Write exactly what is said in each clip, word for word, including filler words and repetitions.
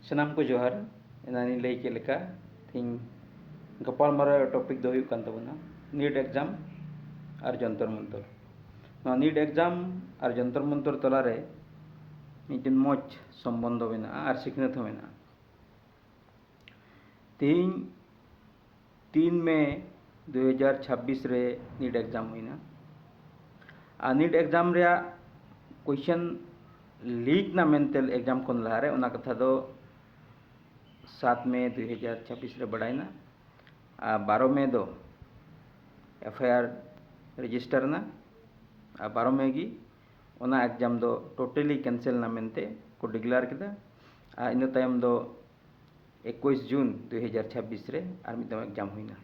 ᱥᱟᱱᱟᱢ ᱠᱚ ᱡᱚᱦᱟᱨ᱾ ᱮᱱᱟᱱᱤᱧ ᱞᱟᱹᱭ ᱠᱮᱫ ᱞᱮᱠᱟ, ᱛᱮᱦᱮᱧ ᱜᱟᱯᱟᱞᱢᱟᱨᱟᱣ ᱴᱚᱯᱤᱠ ᱫᱚ ᱦᱩᱭᱩᱜ ᱠᱟᱱ ᱛᱟᱵᱚᱱᱟ ᱱᱤᱴ ᱮᱠᱡᱟᱢ ᱟᱨ ᱡᱚᱱᱛᱚᱨ ᱢᱚᱱᱛᱚᱨ᱾ ᱱᱚᱣᱟ ᱱᱤᱴ ᱮᱠᱡᱟᱢ ᱟᱨ ᱡᱚᱱᱛᱚᱨ ᱢᱚᱱᱛᱚᱨ ᱛᱟᱞᱟᱨᱮ ᱢᱤᱫᱴᱮᱱ ᱢᱚᱡᱽ ᱥᱚᱢᱵᱚᱱᱫᱷᱚ ᱢᱮᱱᱟᱜᱼᱟ ᱟᱨ ᱥᱤᱠᱷᱱᱟᱹᱛ ᱦᱚᱸ ᱢᱮᱱᱟᱜᱼᱟ᱾ ᱛᱮᱦᱮᱧ ᱛᱤᱱ ᱢᱮ ᱫᱩ ᱦᱟᱡᱟᱨ ᱪᱷᱟᱵᱵᱤᱥ ᱨᱮ ᱱᱤᱴ ᱮᱠᱡᱟᱢ ᱦᱩᱭᱱᱟ᱾ ᱟᱨ ᱱᱤᱴ ᱮᱠᱡᱟᱢ ᱨᱮᱭᱟᱜ ᱠᱚᱭᱥᱮᱱ ᱞᱤᱠ ᱱᱟ ᱢᱮᱱᱛᱮ ᱮᱠᱡᱟᱢ ᱠᱷᱚᱱ ᱞᱟᱦᱟᱨᱮ, ᱚᱱᱟ ᱠᱟᱛᱷᱟ ᱫᱚ ᱥᱟᱛ ᱢᱮ ᱫᱩ ᱦᱟᱡᱟᱨ ᱪᱷᱟᱵᱵᱤᱥ ᱨᱮ ᱵᱟᱰᱟᱭᱱᱟ᱾ ᱟᱨ ᱵᱟᱨᱚ ᱢᱮ ᱫᱚ ᱮᱯᱷ ᱟᱭ ᱟᱨ ᱨᱮᱡᱤᱥᱴᱟᱨ ᱮᱱᱟ᱾ ᱟᱨ ᱵᱟᱨᱚ ᱢᱮ ᱜᱮ ᱚᱱᱟ ᱮᱠᱡᱟᱢ ᱫᱚ ᱴᱳᱴᱟᱞᱤ ᱠᱮᱱᱥᱮᱞ ᱮᱱᱟ ᱢᱮᱱᱛᱮ ᱠᱚ ᱰᱤᱠᱞᱮᱭᱟᱨ ᱠᱮᱫᱟ᱾ ᱟᱨ ᱤᱱᱟᱹ ᱛᱟᱭᱚᱢ ᱫᱚ ᱮᱠᱩᱥ ᱡᱩᱱ ᱫᱩ ᱦᱟᱡᱟᱨ ᱪᱷᱟᱵᱵᱤᱥ ᱨᱮ ᱟᱨ ᱢᱤᱫ ᱫᱚᱢ ᱮᱠᱡᱟᱢ ᱦᱩᱭᱱᱟ᱾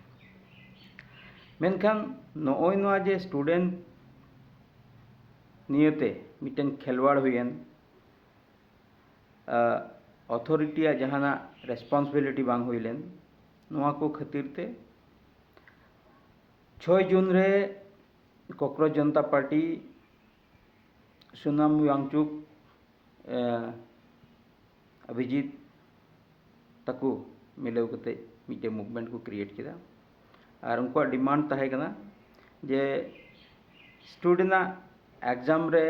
ᱢᱮᱱᱠᱷᱟᱱ ᱱᱚᱜᱼᱚᱭ ᱱᱚᱣᱟ ᱡᱮ ᱥᱴᱩᱰᱮᱱᱴ ᱱᱤᱭᱟᱹᱛᱮ ᱢᱤᱫᱴᱮᱱ ᱠᱷᱮᱞᱣᱟᱲ ᱦᱩᱭᱮᱱ, ᱚᱛᱷᱚᱨᱤᱴᱤᱭᱟᱜ ᱡᱟᱦᱟᱱᱟᱜ ᱨᱮᱥᱯᱚᱱᱥᱤᱵᱤᱞᱤᱴᱤ ᱵᱟᱝ ᱦᱩᱭ ᱞᱮᱱ, ᱱᱚᱣᱟ ᱠᱚ ᱠᱷᱟᱹᱛᱤᱨ ᱛᱮ ᱪᱷᱚᱭ ᱡᱩᱱ ᱨᱮ ᱠᱚᱠᱨᱳᱡᱽ ᱡᱚᱱᱚᱛᱟ ᱯᱟᱨᱴᱤ ᱥᱩᱱᱟᱢ ᱣᱟᱝᱪᱩᱠ, ᱮ, ᱚᱵᱷᱤᱡᱤᱛ ᱛᱟᱠᱚ ᱢᱤᱞᱟᱹᱣ ᱠᱟᱛᱮ ᱢᱤᱫᱴᱮᱱ ᱢᱩᱵᱷᱢᱮᱱᱴ ᱠᱚ ᱠᱨᱤᱭᱮᱴ ᱠᱮᱫᱟ᱾ ᱟᱨ ᱩᱱᱠᱩᱣᱟᱜ ᱰᱤᱢᱟᱱᱰ ᱛᱟᱦᱮᱸ ᱠᱟᱱᱟ ᱡᱮ ᱥᱴᱩᱰᱮᱱᱴ ᱟᱜ ᱮᱠᱡᱟᱢ ᱨᱮ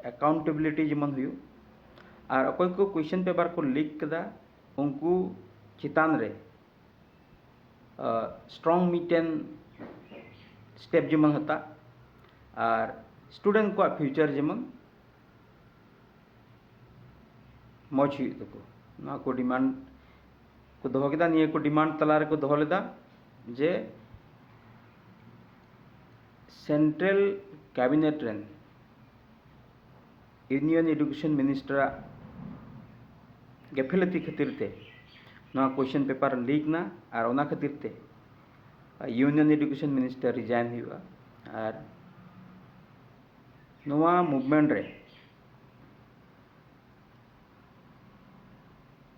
ᱮᱠᱟᱣᱩᱱᱴᱮᱵᱤᱞᱤᱴᱤ ᱡᱮᱢᱚᱱ ᱦᱩᱭᱩᱜ, ᱟᱨ ᱚᱠᱚᱭ ᱠᱚ ᱠᱚᱭᱥᱮᱱ ᱯᱮᱯᱟᱨ ᱠᱚ ᱞᱤᱠ ᱠᱮᱫᱟ, ᱩᱱᱠᱩ ᱪᱮᱛᱟᱱ ᱨᱮ ᱥᱴᱨᱚᱝ ᱢᱤᱫᱴᱮᱱ ᱥᱴᱮᱯ ᱡᱮᱢᱚᱱ ᱦᱟᱛᱟᱜ, ᱟᱨ ᱥᱴᱩᱰᱮᱱᱴ ᱠᱚᱣᱟᱜ ᱯᱷᱤᱭᱩᱪᱟᱨ ᱡᱮᱢᱚᱱ ᱢᱚᱡᱽ ᱦᱩᱭᱩᱜ ᱛᱟᱠᱚ, ᱱᱚᱣᱟ ᱠᱚ ᱰᱤᱢᱟᱱᱰ ᱠᱚ ᱫᱚᱦᱚ ᱠᱮᱫᱟ᱾ ᱱᱤᱭᱟᱹ ᱠᱚ ᱰᱤᱢᱟᱱᱰ ᱛᱟᱞᱟ ᱨᱮᱠᱚ ᱫᱚᱦᱚ ᱞᱮᱫᱟ ᱡᱮ ᱥᱮᱱᱴᱨᱟᱞ ᱠᱮᱵᱤᱱᱮᱴ ᱨᱮᱱ ᱤᱭᱩᱱᱤᱭᱚᱱ ᱮᱰᱩᱠᱮᱥᱚᱱ ᱢᱤᱱᱤᱥᱴᱟᱨᱟᱜ ᱜᱟᱹᱯᱷᱤᱞᱟᱹᱛᱤ ᱠᱷᱟᱹᱛᱤᱨ ᱛᱮ ᱱᱚᱣᱟ ᱠᱚᱭᱥᱮᱱ ᱯᱮᱯᱟᱨ ᱞᱤᱠ ᱱᱟ, ᱟᱨ ᱚᱱᱟ ᱠᱷᱟᱹᱛᱤᱨ ᱛᱮ ᱤᱭᱩᱱᱤᱭᱚᱱ ᱮᱰᱩᱠᱮᱥᱚᱱ ᱢᱤᱱᱤᱥᱴᱟᱨ ᱨᱤᱡᱟᱭᱤᱱ ᱦᱩᱭᱩᱜᱼᱟ᱾ ᱟᱨ ᱱᱚᱣᱟ ᱢᱩᱵᱷᱢᱮᱱᱴ ᱨᱮ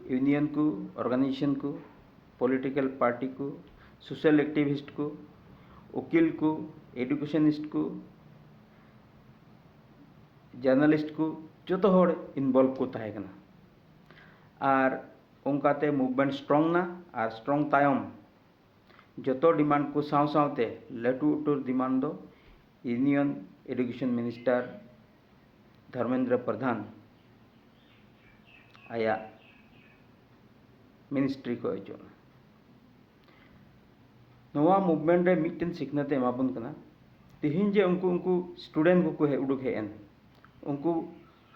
ᱤᱭᱩᱱᱤᱭᱚᱱ ᱠᱚ, ᱚᱨᱜᱟᱱᱟᱭᱡᱮᱥᱚᱱ ᱠᱚ, ᱯᱚᱞᱤᱴᱤᱠᱮᱞ ᱯᱟᱨᱴᱤ ᱠᱚ, ᱥᱳᱥᱟᱞ ᱮᱠᱴᱤᱵᱷᱤᱥᱴ ᱠᱚ, ᱩᱠᱤᱞ ᱠᱚ, ᱮᱰᱩᱠᱮᱥᱚᱱᱤᱥᱴ ᱠᱚ, ᱡᱟᱨᱱᱟᱞᱤᱥᱴ ᱠᱚ, ᱡᱚᱛᱚ ᱦᱚᱲ ᱤᱱᱵᱚᱞᱵᱷ ᱠᱚ ᱛᱟᱦᱮᱸ ᱠᱟᱱᱟ᱾ ᱟᱨ ᱚᱱᱠᱟᱛᱮ movement strong ᱮᱱᱟ᱾ ᱟᱨ strong ᱛᱟᱭᱚᱢ ᱡᱚᱛᱚ demand ᱠᱚ ᱥᱟᱶ ᱥᱟᱶᱛᱮ ᱞᱟᱹᱴᱩ ᱩᱛᱟᱹᱨ demand ᱫᱚ Union Education Minister ᱫᱷᱚᱨᱢᱮᱱᱫᱨᱚ ᱯᱨᱚᱫᱷᱟᱱ ᱟᱭᱟᱜ ministry ᱠᱷᱚᱱ ᱦᱤᱡᱩᱜᱼᱟ᱾ ᱱᱚᱣᱟ movement ᱨᱮ ᱢᱤᱫᱴᱮᱱ ᱥᱤᱠᱷᱱᱟᱹᱛ ᱮ ᱮᱢᱟᱵᱚᱱ ᱠᱟᱱᱟ᱾ ᱛᱮᱦᱮᱧ ᱡᱮ ᱩᱱᱠᱩ ᱩᱱᱠᱩ student ᱠᱚᱠᱚ ᱦᱮᱡ ᱩᱰᱩᱠ ᱦᱮᱡ ᱮᱱ, ᱩᱱᱠᱩ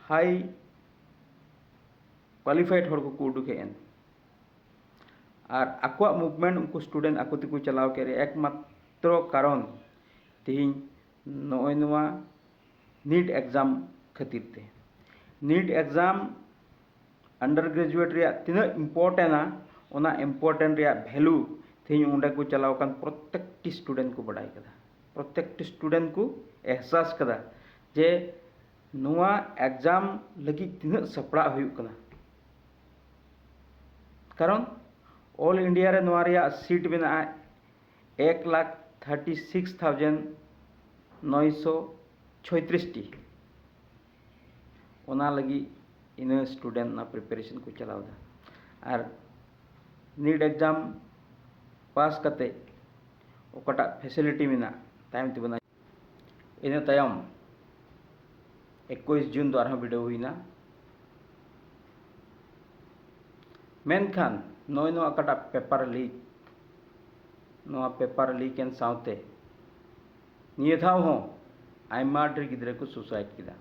high qualified ᱦᱚᱲ ᱠᱚᱠᱚ ᱩᱰᱩᱠ ᱦᱮᱡ ᱮᱱ, ᱟᱨ ᱟᱠᱚᱣᱟᱜ movement ᱩᱱᱠᱩ student ᱟᱠᱚ ᱛᱮᱠᱚ ᱪᱟᱞᱟᱣ ᱠᱮᱫ ᱨᱮ ᱮᱠᱢᱟᱛᱨᱚ ᱠᱟᱨᱚᱱ ᱛᱮᱦᱮᱧ ᱱᱚᱜᱼᱚᱭ ᱱᱚᱣᱟ NEET exam ᱠᱷᱟᱹᱛᱤᱨ ᱛᱮ᱾ NEET exam undergraduate ᱨᱮᱭᱟᱜ ᱛᱤᱱᱟᱹᱜ important ᱟ, ᱚᱱᱟ important ᱨᱮᱭᱟᱜ value ᱛᱮᱦᱮᱧ ᱚᱸᱰᱮ ᱠᱚ ᱪᱟᱞᱟᱣ ᱟᱠᱟᱱ ᱯᱨᱚᱛᱮᱠᱴᱤ student ᱠᱚ ᱵᱟᱰᱟᱭ ᱠᱟᱫᱟ, ᱯᱨᱚᱛᱮᱠᱴᱤ student ᱠᱚ ᱮᱦᱥᱟᱥ ᱠᱟᱫᱟ ᱡᱮ ᱱᱚᱣᱟ exam ᱞᱟᱹᱜᱤᱫ ᱛᱤᱱᱟᱹᱜ ᱥᱟᱯᱲᱟᱜ ᱦᱩᱭᱩᱜ ᱠᱟᱱᱟ᱾ ᱠᱟᱨᱚᱱ all India ᱨᱮ ᱱᱚᱣᱟ ᱨᱮᱭᱟᱜ seat ᱢᱮᱱᱟᱜᱼᱟ ᱮᱠ ᱞᱟᱠᱷ ᱛᱷᱟᱨᱴᱤ ᱥᱤᱠᱥ ᱛᱷᱟᱣᱡᱮᱱᱰ ᱱᱚᱭᱥᱚ ᱪᱷᱚᱭᱛᱨᱤᱥ ᱴᱤ᱾ ᱚᱱᱟ ᱞᱟᱹᱜᱤᱫ ᱤᱱᱟᱹ student ᱚᱱᱟ preparation ᱠᱚ ᱪᱟᱞᱟᱣ ᱮᱫᱟ᱾ ᱟᱨ NEET exam pass ᱠᱟᱛᱮ ᱚᱠᱟᱴᱟᱜ facility ᱢᱮᱱᱟᱜ ᱛᱟᱭᱚᱢ ᱛᱮᱵᱚᱱ, ᱤᱱᱟᱹ ᱛᱟᱭᱚᱢ ᱮᱠᱩᱥ ᱡᱩᱱ ᱫᱚ ᱟᱨᱦᱚᱸ ᱵᱤᱰᱟᱹᱣ ᱦᱩᱭᱱᱟ᱾ ᱢᱮᱱᱠᱷᱟᱱ ᱱᱚᱜᱼᱚᱭ ᱱᱚᱣᱟ ᱚᱠᱟᱴᱟᱜ paper leak, ᱱᱚᱣᱟ paper leak ᱮᱱ ᱥᱟᱶᱛᱮ ᱱᱤᱭᱟᱹ ᱫᱷᱟᱣ ᱦᱚᱸ ᱟᱭᱢᱟ ᱰᱷᱮᱨ ᱜᱤᱫᱽᱨᱟᱹ ᱠᱚ suicide ᱠᱮᱫᱟ᱾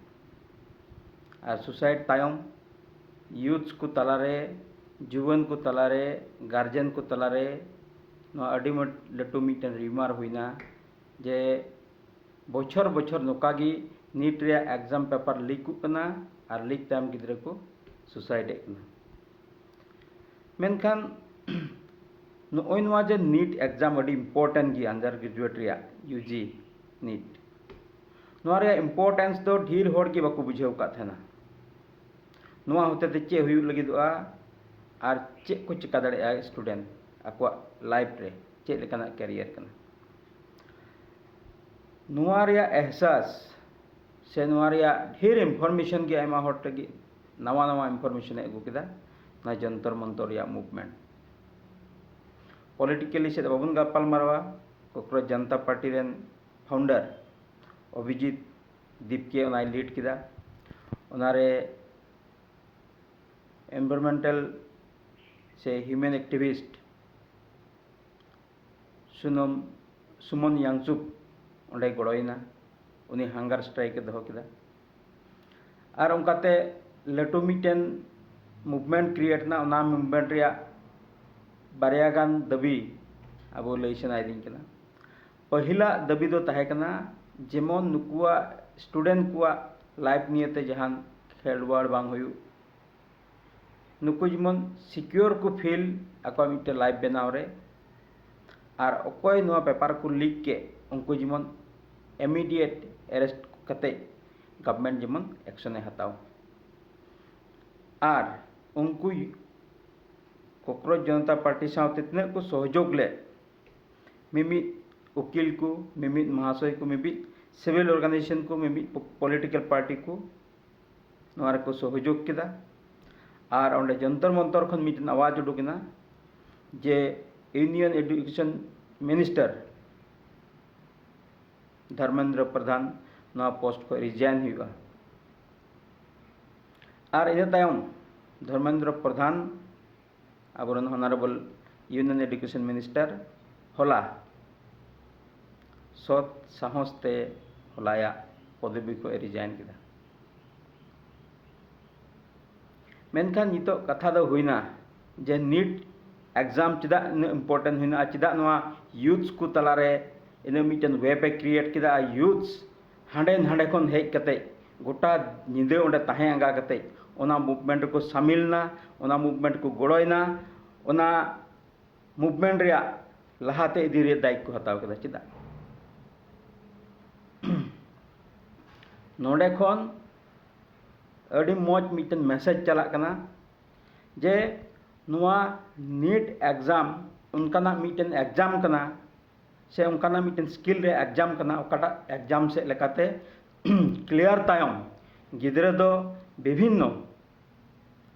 ᱟᱨ suicide ᱛᱟᱭᱚᱢ youths ᱠᱚ ᱛᱟᱞᱟᱨᱮ, ᱡᱩᱣᱟᱹᱱ ᱠᱚ ᱛᱟᱞᱟᱨᱮ, guardian ᱠᱚ ᱛᱟᱞᱟᱨᱮ ᱱᱚᱣᱟ ᱟᱹᱰᱤ ᱢᱚᱡᱽ ᱞᱟᱹᱴᱩ ᱢᱤᱫᱴᱮᱱ rumor ᱦᱩᱭᱱᱟ ᱡᱮ ᱵᱚᱪᱷᱚᱨ ᱵᱚᱪᱷᱚᱨ ᱱᱚᱝᱠᱟ ᱜᱮ NEET ᱨᱮᱭᱟᱜ exam paper leakᱚᱜ ᱠᱟᱱᱟ ᱟᱨ leak ᱛᱟᱭᱚᱢ ᱜᱤᱫᱽᱨᱟᱹ ᱠᱚ suicideᱮᱫ ᱠᱟᱱᱟ᱾ ᱢᱮᱱᱠᱷᱟᱱ ᱱᱚᱜᱼᱚᱭ ᱱᱚᱣᱟ ᱡᱮ NEET exam ᱟᱹᱰᱤ important ᱜᱮᱭᱟ undergraduate ᱨᱮᱭᱟᱜ UG NEET, ᱱᱚᱣᱟ ᱨᱮᱭᱟᱜ importance ᱫᱚ ᱰᱷᱮᱨ ᱦᱚᱲ ᱜᱮ ᱵᱟᱠᱚ ᱵᱩᱡᱷᱟᱹᱣ ᱟᱠᱟᱫ ᱛᱟᱦᱮᱱᱟ᱾ ᱱᱚᱣᱟ ᱦᱚᱛᱮ ᱛᱮ ᱪᱮᱫ ᱦᱩᱭᱩᱜ ᱞᱟᱹᱜᱤᱫᱚᱜᱼᱟ ᱟᱨ ᱪᱮᱫ ᱠᱚ ᱪᱮᱠᱟ ᱫᱟᱲᱮᱭᱟᱜᱼᱟ student ᱟᱠᱚᱣᱟᱜ life ᱨᱮ, ᱪᱮᱫ ᱞᱮᱠᱟᱱᱟᱜ career ᱠᱟᱱᱟ᱾ ᱱᱚᱣᱟ ᱨᱮᱭᱟᱜ ᱮᱦᱥᱟᱥ ᱥᱮ ᱱᱚᱣᱟ ᱨᱮᱭᱟᱜ ᱰᱷᱮᱨ information ᱜᱮ ᱟᱭᱢᱟ ᱦᱚᱲ ᱴᱷᱮᱱ ᱜᱮ ᱱᱟᱣᱟ ᱱᱟᱣᱟ information ᱮ ᱟᱹᱜᱩ ᱠᱮᱫᱟ᱾ ᱚᱱᱟ ᱡᱚᱱᱛᱚᱨ ᱢᱚᱱᱛᱚᱨ ᱨᱮᱭᱟᱜ ᱢᱩᱵᱷᱢᱮᱱᱴ᱾ ᱯᱚᱞᱤᱴᱤᱠᱮᱞᱤ ᱥᱮᱫ ᱵᱟᱵᱚᱱ ᱜᱟᱯᱟᱞ ᱢᱟᱨᱟᱣᱟ᱾ ᱠᱚᱠᱨᱳᱡᱽ ᱡᱚᱱᱛᱟ ᱯᱟᱨᱴᱤ ᱨᱮᱱ ᱯᱷᱟᱣᱩᱱᱰᱟᱨ ᱚᱵᱷᱤᱡᱤᱛ ᱫᱤᱯᱠᱮ ᱚᱱᱟᱭ ᱞᱤᱰ ᱠᱮᱫᱟ᱾ ᱚᱱᱟᱨᱮ ᱮᱱᱵᱷᱟᱨᱢᱮᱱᱴᱟᱞ ᱥᱮ ᱦᱤᱭᱩᱢᱮᱱ ᱮᱠᱴᱤᱵᱷᱤᱥᱴ ᱥᱩᱱᱚᱢ ᱥᱩᱢᱚᱱ ᱭᱟᱝᱪᱩᱠ ᱚᱸᱰᱮᱭ ᱜᱚᱲᱚᱭᱮᱱᱟ᱾ ᱩᱱᱤ ᱦᱟᱝᱜᱟᱨ ᱥᱴᱨᱟᱭᱤᱠ ᱮ ᱫᱚᱦᱚ ᱠᱮᱫᱟ᱾ ᱟᱨ ᱚᱱᱠᱟᱛᱮ ᱞᱟᱹᱴᱩ ᱢᱤᱫᱴᱮᱱ ᱢᱩᱵᱷᱢᱮᱱᱴ ᱠᱨᱤᱭᱮᱴ ᱮᱱᱟ᱾ ᱚᱱᱟ ᱢᱩᱵᱷᱢᱮᱱᱴ ᱨᱮᱭᱟᱜ ᱵᱟᱨᱭᱟ ᱜᱟᱱ ᱫᱟᱹᱵᱤ ᱟᱵᱚ ᱞᱟᱹᱭ ᱥᱟᱱᱟᱭᱮᱫᱤᱧ ᱠᱟᱱᱟ᱾ ᱯᱟᱹᱦᱤᱞᱟᱜ ᱫᱟᱹᱵᱤ ᱫᱚ ᱛᱟᱦᱮᱸ ᱠᱟᱱᱟ, ᱡᱮᱢᱚᱱ ᱱᱩᱠᱩᱣᱟᱜ ᱥᱴᱩᱰᱮᱱᱴ ᱠᱚᱣᱟᱜ ᱞᱟᱭᱤᱯᱷ ᱱᱤᱭᱮᱛᱮ ᱡᱟᱦᱟᱱ ᱠᱷᱮᱞᱣᱟᱲ ᱵᱟᱝ ᱦᱩᱭᱩᱜ, ᱱᱩᱠᱩ ᱡᱮᱢᱚᱱ ᱥᱤᱠᱤᱭᱳᱨ ᱠᱚ ᱯᱷᱤᱞ ᱟᱠᱚᱣᱟᱜ ᱢᱤᱫᱴᱮᱱ ᱞᱟᱭᱤᱯᱷ ᱵᱮᱱᱟᱣ ᱨᱮ, ᱟᱨ ᱚᱠᱚᱭ ᱱᱚᱣᱟ ᱯᱮᱯᱟᱨ ᱠᱚ ᱞᱤᱠ ᱠᱮᱫ, ᱩᱱᱠᱩ ᱡᱮᱢᱚᱱ ᱤᱢᱤᱰᱤᱭᱮᱴ ᱮᱨᱮᱥᱴ ᱠᱟᱛᱮ ᱜᱚᱵᱷᱢᱮᱱᱴ ᱡᱮᱢᱚᱱ ᱮᱠᱥᱚᱱᱮ ᱦᱟᱛᱟᱣ᱾ ᱟᱨ ᱩᱱᱠᱩ ᱠᱚᱠᱨᱳᱡᱽ ᱡᱚᱱᱚᱛᱟ ᱯᱟᱨᱴᱤ ᱥᱟᱶᱛᱮ ᱛᱤᱱᱟᱹᱜ ᱠᱚ ᱥᱚᱦᱚᱡᱳᱜᱽ ᱞᱮᱫ, ᱢᱤᱢᱤᱫ ᱩᱠᱤᱞ ᱠᱚ, ᱢᱤᱢᱤᱫ ᱢᱚᱦᱟᱥᱚᱭ ᱠᱚ, ᱢᱤᱢᱤᱫ ᱥᱤᱵᱤᱞ ᱚᱨᱜᱟᱱᱟᱭᱡᱮᱥᱚᱱ ᱠᱚ, ᱢᱤᱢᱤᱫ ᱯᱚᱞᱤᱴᱤᱠᱮᱞ ᱯᱟᱨᱴᱤ ᱠᱚ ᱱᱚᱣᱟ ᱨᱮᱠᱚ ᱥᱚᱦᱚᱡᱳᱜᱽ ᱠᱮᱫᱟ᱾ ᱟᱨ ᱚᱸᱰᱮ ᱡᱚᱱᱛᱚᱨ ᱢᱚᱱᱛᱚᱨ ᱠᱷᱚᱱ ᱢᱤᱫᱴᱮᱱ ᱟᱣᱟᱡᱽ ᱩᱰᱩᱠ ᱮᱱᱟ ᱡᱮ ᱤᱭᱩᱱᱤᱭᱚᱱ ᱮᱰᱩᱠᱮᱥᱚᱱ ᱢᱤᱱᱤᱥᱴᱟᱨ ᱫᱷᱚᱨᱢᱮᱱᱫᱨᱚ ᱯᱨᱚᱫᱷᱟᱱ ᱱᱚᱣᱟ ᱯᱳᱥᱴ ᱠᱷᱚᱱ ᱨᱤᱡᱟᱭᱤᱱ ᱦᱩᱭᱩᱜᱼᱟ᱾ ᱟᱨ ᱤᱱᱟᱹ ᱛᱟᱭᱚᱢ ᱫᱷᱚᱨᱢᱮᱱᱫᱨᱚ ᱯᱨᱚᱫᱷᱟᱱ, ᱟᱵᱚᱨᱮᱱ ᱚᱱᱟᱨᱮᱵᱚᱞ ᱤᱭᱩᱱᱤᱭᱚᱱ ᱮᱰᱩᱠᱮᱥᱚᱱ ᱢᱤᱱᱤᱥᱴᱟᱨ, ᱦᱚᱞᱟ ᱥᱚᱛ ᱥᱟᱦᱚᱥ ᱛᱮ ᱦᱚᱞᱟᱭᱟᱜ ᱯᱚᱫᱚᱵᱤ ᱠᱷᱚᱱ ᱨᱤᱡᱟᱭᱤᱱ ᱠᱮᱫᱟ᱾ ᱢᱮᱱᱠᱷᱟᱱ ᱱᱤᱛᱚᱜ ᱠᱟᱛᱷᱟ ᱫᱚ ᱦᱩᱭᱱᱟ ᱡᱮ ᱱᱤᱴ ᱮᱠᱡᱟᱢ ᱪᱮᱫᱟᱜ ᱤᱱᱟᱹᱜ ᱤᱢᱯᱚᱨᱴᱮᱱᱴ ᱦᱩᱭᱱᱟ ᱟᱨ ᱪᱮᱫᱟᱜ ᱱᱚᱣᱟ ᱭᱩᱛᱷᱥ ᱠᱚ ᱛᱟᱞᱟᱨᱮ ᱤᱱᱟᱹᱜ ᱢᱤᱫᱴᱮᱱ ᱣᱮᱵ ᱮ ᱠᱨᱤᱭᱮᱴ ᱠᱮᱫᱟ᱾ ᱟᱨ ᱭᱩᱛᱷᱥ ᱦᱟᱸᱰᱮ ᱱᱟᱸᱰᱮ ᱠᱷᱚᱱ ᱦᱮᱡ ᱠᱟᱛᱮ, ᱜᱚᱴᱟ ᱧᱤᱫᱟᱹ ᱚᱸᱰᱮ ᱛᱟᱦᱮᱸ ᱟᱸᱜᱟ ᱠᱟᱛᱮ ᱚᱱᱟ ᱢᱩᱵᱷᱢᱮᱱᱴ ᱨᱮᱠᱚ ᱥᱟᱢᱤᱞ ᱮᱱᱟ, ᱚᱱᱟ ᱢᱩᱵᱷᱢᱮᱱᱴ ᱠᱚ ᱜᱚᱲᱚᱭᱮᱱᱟ, ᱚᱱᱟ ᱢᱩᱵᱷᱢᱮᱱᱴ ᱨᱮᱭᱟᱜ ᱞᱟᱦᱟᱛᱮ ᱤᱫᱤ ᱨᱮᱭᱟᱜ ᱫᱟᱭᱤᱛᱛᱚ ᱠᱚ ᱦᱟᱛᱟᱣ ᱠᱮᱫᱟ᱾ ᱪᱮᱫᱟᱜ? ᱱᱚᱰᱮ ᱠᱷᱚᱱ ᱟᱹᱰᱤ ᱢᱚᱡᱽ ᱢᱤᱫᱴᱮᱱ ᱢᱮᱥᱮᱡᱽ ᱪᱟᱞᱟᱜ ᱠᱟᱱᱟ ᱡᱮ ᱱᱚᱣᱟ ᱱᱤᱴ ᱮᱠᱡᱟᱢ ᱚᱱᱠᱟᱱᱟᱜ ᱢᱤᱫᱴᱮᱱ ᱮᱠᱡᱟᱢ ᱠᱟᱱᱟ, ᱥᱮ ᱚᱱᱠᱟᱱᱟᱜ ᱢᱤᱫᱴᱮᱱ ᱥᱠᱤᱞ ᱨᱮ ᱮᱠᱡᱟᱢ ᱠᱟᱱᱟ, ᱚᱠᱟᱴᱟᱜ ᱮᱠᱡᱟᱢ ᱥᱮᱫ ᱞᱮᱠᱟᱛᱮ ᱠᱞᱤᱭᱟᱨ ᱛᱟᱭᱚᱢ ᱜᱤᱫᱽᱨᱟᱹ ᱫᱚ ᱵᱤᱵᱷᱤᱱᱱᱚ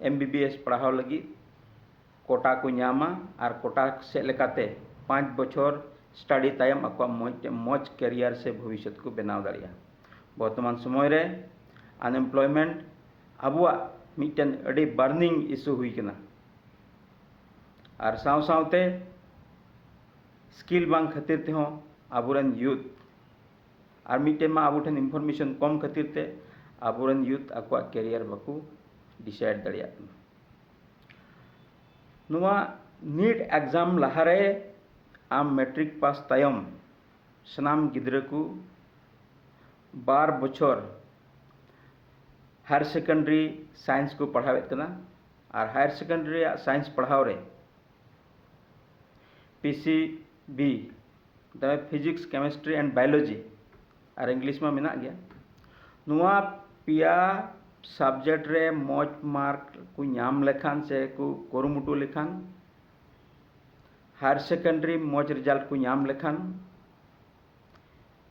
M B B S ᱯᱟᱲᱦᱟᱣ ᱞᱟᱹᱜᱤᱫ ᱠᱳᱴᱟ ᱠᱚ ᱧᱟᱢᱟ ᱟᱨ ᱠᱳᱴᱟ ᱥᱮᱫ ᱞᱮᱠᱟᱛᱮ ᱯᱟᱸᱪ ᱵᱚᱪᱷᱚᱨ ᱥᱴᱟᱰᱤ ᱛᱟᱭᱚᱢ ᱟᱠᱚᱣᱟᱜ ᱢᱚᱡᱽ ᱢᱚᱡᱽ ᱠᱮᱨᱤᱭᱟᱨ ᱥᱮ ᱵᱷᱚᱵᱤᱥᱥᱚᱛ ᱠᱚ ᱵᱮᱱᱟᱣ ᱫᱟᱲᱮᱭᱟᱜᱼᱟ᱾ ᱵᱚᱨᱛᱚᱢᱟᱱ ᱥᱚᱢᱚᱭ ᱨᱮ ᱟᱱᱮᱢᱯᱞᱚᱭᱢᱮᱱᱴ ᱟᱵᱚᱣᱟᱜ ᱢᱤᱫᱴᱮᱱ ᱟᱹᱰᱤ ᱵᱟᱨᱱᱤᱝ ᱤᱥᱩ ᱦᱩᱭ ᱠᱟᱱᱟ᱾ ᱟᱨ ᱥᱟᱶ ᱥᱟᱶᱛᱮ ᱥᱠᱤᱞ ᱵᱟᱝ ᱠᱷᱟᱹᱛᱤᱨ ᱛᱮᱦᱚᱸ ᱟᱵᱚᱨᱮᱱ ᱭᱩᱛᱷ, ᱟᱨ ᱢᱤᱫᱴᱮᱱ ᱢᱟ ᱟᱵᱚ ᱴᱷᱮᱱ ᱤᱱᱯᱷᱚᱨᱢᱮᱥᱚᱱ ᱠᱚᱢ ᱠᱷᱟᱹᱛᱤᱨ ᱛᱮ ᱟᱵᱚᱨᱮᱱ ᱭᱩᱛᱷ ᱟᱠᱚᱣᱟᱜ ᱠᱮᱨᱤᱭᱟᱨ ᱵᱟᱠᱚ ᱰᱤᱥᱟᱭᱤᱰ ᱫᱟᱲᱮᱭᱟᱜ ᱠᱟᱱᱟ᱾ ᱱᱚᱣᱟ ᱱᱤᱴ ᱮᱠᱡᱟᱢ ᱞᱟᱦᱟᱨᱮ ᱟᱢ ᱢᱮᱴᱨᱤᱠ ᱯᱟᱥ ᱛᱟᱭᱚᱢ ᱥᱟᱱᱟᱢ ᱜᱤᱫᱽᱨᱟᱹ ᱠᱚ ᱵᱟᱨ ᱵᱚᱪᱷᱚᱨ ᱦᱟᱭᱟᱨ ᱥᱮᱠᱮᱱᱰᱟᱨᱤ ᱥᱟᱭᱮᱱᱥ ᱠᱚ ᱯᱟᱲᱦᱟᱣᱮᱫ ᱠᱟᱱᱟ᱾ ᱟᱨ ᱦᱟᱭᱟᱨ ᱥᱮᱠᱮᱱᱰᱟᱨᱤ ᱨᱮᱭᱟᱜ ᱥᱟᱭᱮᱱᱥ ᱯᱟᱲᱦᱟᱣ ᱨᱮ P C B, ᱛᱚᱵᱮ Physics, Chemistry and Biology, R English ᱢᱟ ᱢᱮᱱᱟᱜ ᱜᱮᱭᱟ᱾ ᱱᱚᱣᱟ ᱯᱮᱭᱟ ᱥᱟᱵᱡᱮᱠᱴ ᱨᱮ ᱢᱚᱡᱽ ᱢᱟᱨᱠ ᱠᱚ ᱧᱟᱢ ᱞᱮᱠᱷᱟᱱ ᱥᱮ ᱠᱚ ᱠᱩᱨᱩᱢᱩᱴᱩ ᱞᱮᱠᱷᱟᱱ, ᱦᱟᱭᱟᱨ ᱥᱮᱠᱮᱱᱰᱟᱨᱤ ᱢᱚᱡᱽ ᱨᱮᱡᱟᱞᱴ ᱠᱚ ᱧᱟᱢ ᱞᱮᱠᱷᱟᱱ,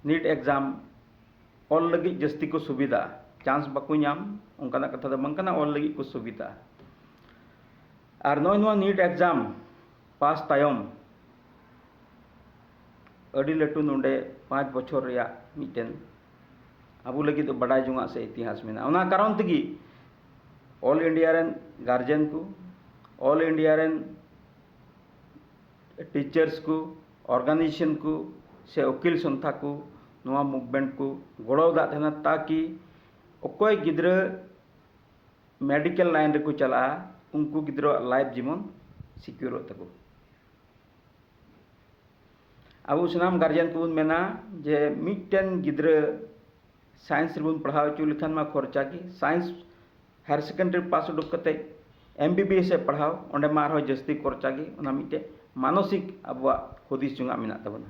ᱱᱤᱴ ᱮᱠᱡᱟᱢ ᱚᱞ ᱞᱟᱹᱜᱤᱫ ᱡᱟᱹᱥᱛᱤ ᱠᱚ ᱥᱩᱵᱤᱫᱷᱟ, ᱪᱟᱱᱥ ᱵᱟᱠᱚ ᱧᱟᱢ, ᱚᱱᱠᱟᱱᱟᱜ ᱠᱟᱛᱷᱟ ᱫᱚ ᱵᱟᱝ ᱠᱟᱱᱟ, ᱚᱞ ᱞᱟᱹᱜᱤᱫ ᱠᱚ ᱥᱩᱵᱤᱫᱷᱟ᱾ ᱟᱨ ᱱᱚᱜᱼᱚᱭ ᱱᱚᱣᱟ ᱱᱤᱴ ᱮᱠᱡᱟᱢ ᱯᱟᱥ ᱛᱟᱭᱚᱢ ᱟᱹᱰᱤ ᱞᱟᱹᱴᱩ ᱱᱚᱰᱮ ᱯᱟᱸᱪ ᱵᱚᱪᱷᱚᱨ ᱨᱮᱭᱟᱜ ᱢᱤᱫᱴᱮᱱ ᱟᱵᱚ ᱞᱟᱹᱜᱤᱫ ᱫᱚ ᱵᱟᱰᱟᱭ ᱡᱚᱝᱟᱜ ᱥᱮ ᱤᱛᱤᱦᱟᱥ ᱢᱮᱱᱟᱜᱼᱟ᱾ ᱚᱱᱟ ᱠᱟᱨᱚᱱ ᱛᱮᱜᱮ ᱚᱞ ᱤᱱᱰᱤᱭᱟ ᱨᱮᱱ ᱜᱟᱨᱡᱮᱱ ᱠᱚ, ᱚᱞ ᱤᱱᱰᱤᱭᱟ ᱨᱮᱱ ᱴᱤᱪᱟᱨᱥ ᱠᱚ, ᱚᱨᱜᱟᱱᱟᱭᱡᱮᱥᱚᱱ ᱠᱚ ᱥᱮ ᱩᱠᱤᱞ ᱥᱚᱝᱛᱷᱟ ᱠᱚ ᱱᱚᱣᱟ ᱢᱩᱵᱷᱢᱮᱱᱴ ᱠᱚ ᱜᱚᱲᱚ ᱟᱠᱟᱫ ᱛᱟᱦᱮᱱᱟ, ᱛᱟᱠᱤ ᱚᱠᱚᱭ ᱜᱤᱫᱽᱨᱟᱹ ᱢᱮᱰᱤᱠᱮᱞ ᱞᱟᱭᱤᱱ ᱨᱮᱠᱚ ᱪᱟᱞᱟᱜᱼᱟ, ᱩᱱᱠᱩ ᱜᱤᱫᱽᱨᱟᱹᱣᱟᱜ ᱞᱟᱭᱤᱯᱷ ᱡᱮᱢᱚᱱ ᱥᱤᱠᱤᱭᱳᱨᱚᱜ ᱛᱟᱠᱚ᱾ ᱟᱵᱚ ᱥᱟᱱᱟᱢ ᱜᱟᱨᱡᱮᱱ ᱠᱚᱵᱚᱱ ᱢᱮᱱᱟ ᱡᱮ ᱢᱤᱫᱴᱮᱱ ᱜᱤᱫᱽᱨᱟᱹ ᱥᱟᱭᱮᱱᱥ ᱨᱮᱵᱚᱱ ᱯᱟᱲᱦᱟᱣ ᱦᱚᱪᱚ ᱞᱮᱠᱷᱟᱱ ᱢᱟ ᱠᱷᱚᱨᱪᱟ ᱜᱮ, ᱥᱟᱭᱮᱱᱥ ᱦᱟᱭᱟᱨ ᱥᱮᱠᱮᱱᱰᱟᱨᱤ ᱯᱟᱥ ᱩᱰᱩᱠ ᱠᱟᱛᱮ M B B S ᱮ ᱯᱟᱲᱦᱟᱣ, ᱚᱸᱰᱮ ᱢᱟ ᱟᱨᱦᱚᱸ ᱡᱟᱹᱥᱛᱤ ᱠᱷᱚᱨᱪᱟ ᱜᱮ᱾ ᱚᱱᱟ ᱢᱤᱫᱴᱮᱱ ᱢᱟᱱᱚᱥᱤᱠ ᱟᱵᱚᱣᱟᱜ ᱦᱩᱫᱤᱥ ᱡᱚᱝᱟᱜ ᱢᱮᱱᱟᱜ ᱛᱟᱵᱚᱱᱟ᱾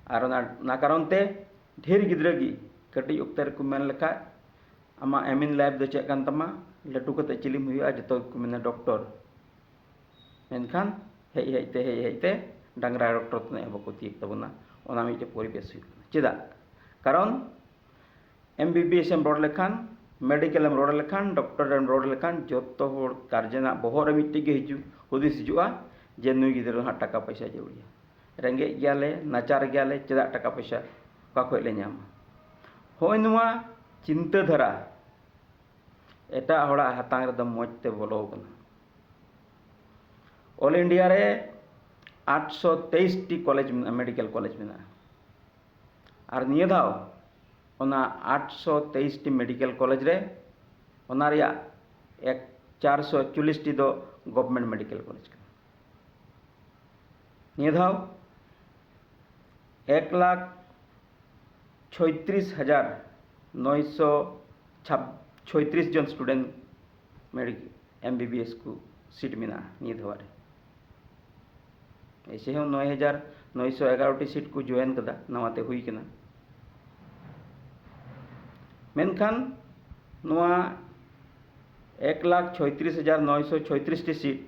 ᱟᱨ ᱚᱱᱟ, ᱚᱱᱟ ᱠᱟᱨᱚᱱ ᱛᱮ ᱰᱷᱮᱨ ᱜᱤᱫᱽᱨᱟᱹ ᱜᱮ ᱠᱟᱹᱴᱤᱡ ᱚᱠᱛᱮ ᱨᱮᱠᱚ ᱢᱮᱱ ᱞᱮᱠᱷᱟᱡ, "ᱟᱢᱟᱜ ᱮᱢ ᱤᱱ ᱞᱟᱭᱤᱯᱷ ᱫᱚ ᱪᱮᱫ ᱠᱟᱱ ᱛᱟᱢᱟ? ᱞᱟᱹᱴᱩ ᱠᱟᱛᱮ ᱪᱤᱞᱤᱢ ᱦᱩᱭᱩᱜᱼᱟ?" ᱡᱚᱛᱚ ᱜᱮᱠᱚ ᱢᱮᱱᱟ, "ᱰᱚᱠᱴᱚᱨ᱾" ᱢᱮᱱᱠᱷᱟᱱ ᱦᱮᱡ ᱦᱮᱡ ᱛᱮ, ᱦᱮᱡ ᱦᱮᱡ ᱛᱮ ᱰᱟᱝᱨᱟ ᱰᱚᱠᱴᱚᱨ ᱛᱤᱱᱟᱹᱜ ᱦᱚᱸ ᱵᱟᱠᱚ ᱛᱤᱭᱳᱜ ᱛᱟᱵᱚᱱᱟ᱾ ᱚᱱᱟ ᱢᱤᱫᱴᱮᱡ ᱯᱚᱨᱤᱵᱮᱥ ᱦᱩᱭᱩᱜ ᱠᱟᱱᱟ᱾ ᱪᱮᱫᱟᱜ? ᱠᱟᱨᱚᱱ M B B S ᱮᱢ ᱨᱚᱲ ᱞᱮᱠᱷᱟᱱ ᱢᱮᱰᱤᱠᱮᱞ ᱮᱢ ᱨᱚᱲ ᱞᱮᱠᱷᱟᱱ, ᱰᱚᱠᱴᱚᱨ ᱮᱢ ᱨᱚᱲ ᱞᱮᱠᱷᱟᱱ, ᱡᱚᱛᱚ ᱦᱚᱲ ᱜᱟᱨᱡᱮᱱᱟᱜ ᱵᱚᱦᱚᱜ ᱨᱮ ᱢᱤᱫᱴᱮᱡ ᱜᱮ ᱦᱤᱡᱩᱜ, ᱦᱩᱫᱤᱥ ᱦᱤᱡᱩᱜᱼᱟ ᱡᱮ ᱱᱩᱭ ᱜᱤᱫᱽᱨᱟᱹ ᱫᱚ ᱦᱟᱸᱜ ᱴᱟᱠᱟ ᱯᱚᱭᱥᱟ ᱡᱟᱹᱨᱩᱲ ᱜᱮᱭᱟ᱾ ᱨᱮᱸᱜᱮᱡ ᱜᱮᱭᱟᱞᱮ, ᱱᱟᱪᱟᱨ ᱜᱮᱭᱟᱞᱮ, ᱪᱮᱫᱟᱜ ᱴᱟᱠᱟ ᱯᱚᱭᱥᱟ ᱚᱠᱟ ᱠᱷᱚᱡ ᱞᱮ ᱧᱟᱢᱟ? ᱦᱚᱸᱜᱼᱚᱭ ᱱᱚᱣᱟ ᱪᱤᱱᱛᱟᱹ ᱫᱷᱟᱨᱟ ᱮᱴᱟᱜ ᱦᱚᱲᱟᱜ ᱦᱟᱛᱟᱝ ᱨᱮᱫᱚ ᱢᱚᱡᱽ ᱛᱮ ᱵᱚᱞᱚ ᱟᱠᱟᱱᱟ᱾ ᱚᱞ ᱤᱱᱰᱤᱭᱟ ᱨᱮ ᱟᱴᱥᱚ ᱛᱮᱭᱤᱥ ᱴᱤ ᱠᱚᱞᱮᱡᱽ ᱢᱮᱱᱟᱜᱼᱟ, ᱢᱮᱰᱤᱠᱮᱞ ᱠᱚᱞᱮᱡᱽ ᱢᱮᱱᱟᱜᱼᱟ᱾ ᱟᱨ ᱱᱤᱭᱟᱹ ᱫᱷᱟᱣ ᱚᱱᱟ ᱟᱴᱥᱚ ᱛᱮᱭᱤᱥ ᱴᱤ ᱢᱮᱰᱤᱠᱮᱞ ᱠᱚᱞᱮᱡᱽ ᱨᱮ ᱚᱱᱟ ᱨᱮᱭᱟᱜ ᱮᱠ ᱪᱟᱨᱥᱚ ᱮᱠᱪᱚᱞᱞᱤᱥ ᱴᱤ ᱫᱚ ᱜᱚᱵᱷᱢᱮᱱᱴ ᱢᱮᱰᱤᱠᱮᱞ ᱠᱚᱞᱮᱡᱽ ᱠᱟᱱᱟ᱾ ᱱᱤᱭᱟᱹ ᱫᱷᱟᱣ ᱮᱠ ᱞᱟᱠᱷ ᱪᱷᱚᱭᱛᱨᱤᱥ ᱦᱟᱡᱟᱨ ᱱᱚᱭᱥᱚ ᱪᱷᱟᱵ-, ᱪᱷᱚᱭᱛᱨᱤᱥ ᱡᱚᱱ ᱥᱴᱩᱰᱮᱱᱴ ᱢᱮᱰᱤᱠ-, ᱮᱢ ᱵᱤ ᱵᱤ ᱮᱥ ᱠᱚ ᱥᱤᱴ ᱢᱮᱱᱟᱜᱼᱟ ᱱᱤᱭᱟᱹ ᱫᱷᱟᱣ ᱨᱮ᱾ ᱮᱭᱥᱮ ᱦᱚᱸ ᱱᱚᱭ ᱦᱟᱡᱟᱨ ᱱᱚᱭᱥᱚ ᱮᱜᱟᱨᱚ ᱴᱤ ᱥᱤᱴ ᱠᱚ ᱡᱚᱭᱮᱱ ᱠᱟᱫᱟ, ᱱᱟᱣᱟ ᱛᱮ ᱦᱩᱭ ᱠᱟᱱᱟ᱾ ᱢᱮᱱᱠᱷᱟᱱ ᱱᱚᱣᱟ ᱮᱠ ᱞᱟᱠᱷ ᱪᱷᱚᱭᱛᱨᱤᱥ ᱦᱟᱡᱟᱨ ᱱᱚᱭᱥᱚ ᱪᱷᱚᱭᱛᱨᱤᱥ ᱴᱤ ᱥᱤᱴ,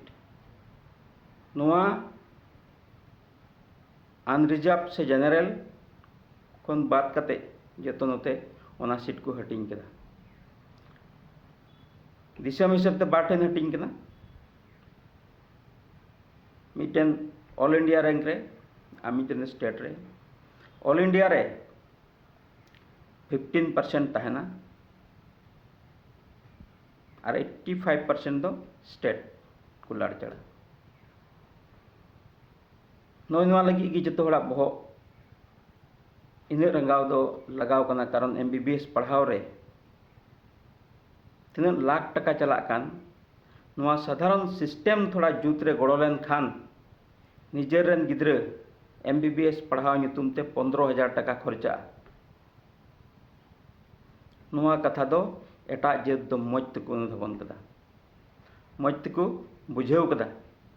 ᱱᱚᱣᱟ ᱟᱱᱨᱤᱡᱟᱨᱵᱷ ᱥᱮ ᱡᱮᱱᱟᱨᱮᱞ ᱠᱷᱚᱱ ᱵᱟᱫ ᱠᱟᱛᱮ ᱡᱚᱛᱚ ᱱᱚᱛᱮ ᱚᱱᱟ ᱥᱤᱴ ᱠᱚ ᱦᱟᱹᱴᱤᱧ ᱠᱮᱫᱟ᱾ ᱫᱤᱥᱚᱢ ᱦᱤᱥᱟᱹᱵ ᱛᱮ ᱵᱟᱨ ᱴᱷᱮᱱ ᱦᱟᱹᱴᱤᱧ ᱠᱟᱱᱟ, ᱢᱤᱫᱴᱮᱱ ᱚᱞ ᱤᱱᱰᱤᱭᱟ ᱨᱮᱝᱠ ᱨᱮ ᱟᱨ ᱢᱤᱫᱴᱮᱱ ᱥᱴᱮᱴ ᱨᱮ᱾ ᱚᱞ ᱤᱱᱰᱤᱭᱟ ᱨᱮ ᱯᱷᱤᱯᱴᱤᱱ ᱯᱟᱨᱥᱮᱱᱴ ᱛᱟᱦᱮᱱᱟ ᱟᱨ ᱮᱭᱤᱴᱴᱤ ᱯᱷᱟᱭᱤᱵᱷ ᱯᱟᱨᱥᱮᱱᱴ ᱫᱚ ᱥᱴᱮᱴ ᱠᱚ ᱞᱟᱲᱪᱟᱲᱟ᱾ ᱱᱚᱜᱼᱚᱭ ᱱᱚᱣᱟ ᱞᱟᱹᱜᱤᱫ ᱜᱮ ᱡᱚᱛᱚ ᱦᱚᱲᱟᱜ ᱵᱚᱦᱚᱜ ᱤᱱᱟᱹᱜ ᱨᱟᱸᱜᱟᱣ ᱫᱚ ᱞᱟᱜᱟᱣ ᱠᱟᱱᱟ, ᱠᱟᱨᱚᱱ ᱮᱢ ᱵᱤ ᱵᱤ ᱮᱥ ᱯᱟᱲᱦᱟᱣ ᱨᱮ ᱛᱤᱱᱟᱹᱜ ᱞᱟᱠᱷ ᱴᱟᱠᱟ ᱪᱟᱞᱟᱜ ᱠᱟᱱ, ᱱᱚᱣᱟ ᱥᱟᱫᱷᱟᱨᱚᱱ ᱥᱤᱥᱴᱮᱢ ᱛᱷᱚᱲᱟ ᱡᱩᱛ ᱨᱮ ᱜᱚᱲᱚ ᱞᱮᱱᱠᱷᱟᱱ ᱱᱤᱡᱮᱨ ᱨᱮᱱ ᱜᱤᱫᱽᱨᱟᱹ ᱮᱢ ᱵᱤ ᱵᱤ ᱮᱥ ᱯᱟᱲᱦᱟᱣ ᱧᱩᱛᱩᱢ ᱛᱮ ᱯᱚᱱᱫᱽᱨᱚ ᱦᱟᱡᱟᱨ ᱴᱟᱠᱟ ᱠᱷᱚᱨᱪᱟᱜᱼᱟ᱾ ᱱᱚᱣᱟ ᱠᱟᱛᱷᱟ ᱫᱚ ᱮᱴᱟᱜ ᱡᱟᱹᱛ ᱫᱚ ᱢᱚᱡᱽ ᱛᱮᱠᱚ ᱚᱱᱩᱫᱷᱟᱵᱚᱱ ᱠᱟᱫᱟ, ᱢᱚᱡᱽ ᱛᱮᱠᱚ ᱵᱩᱡᱷᱟᱹᱣ ᱠᱟᱫᱟ᱾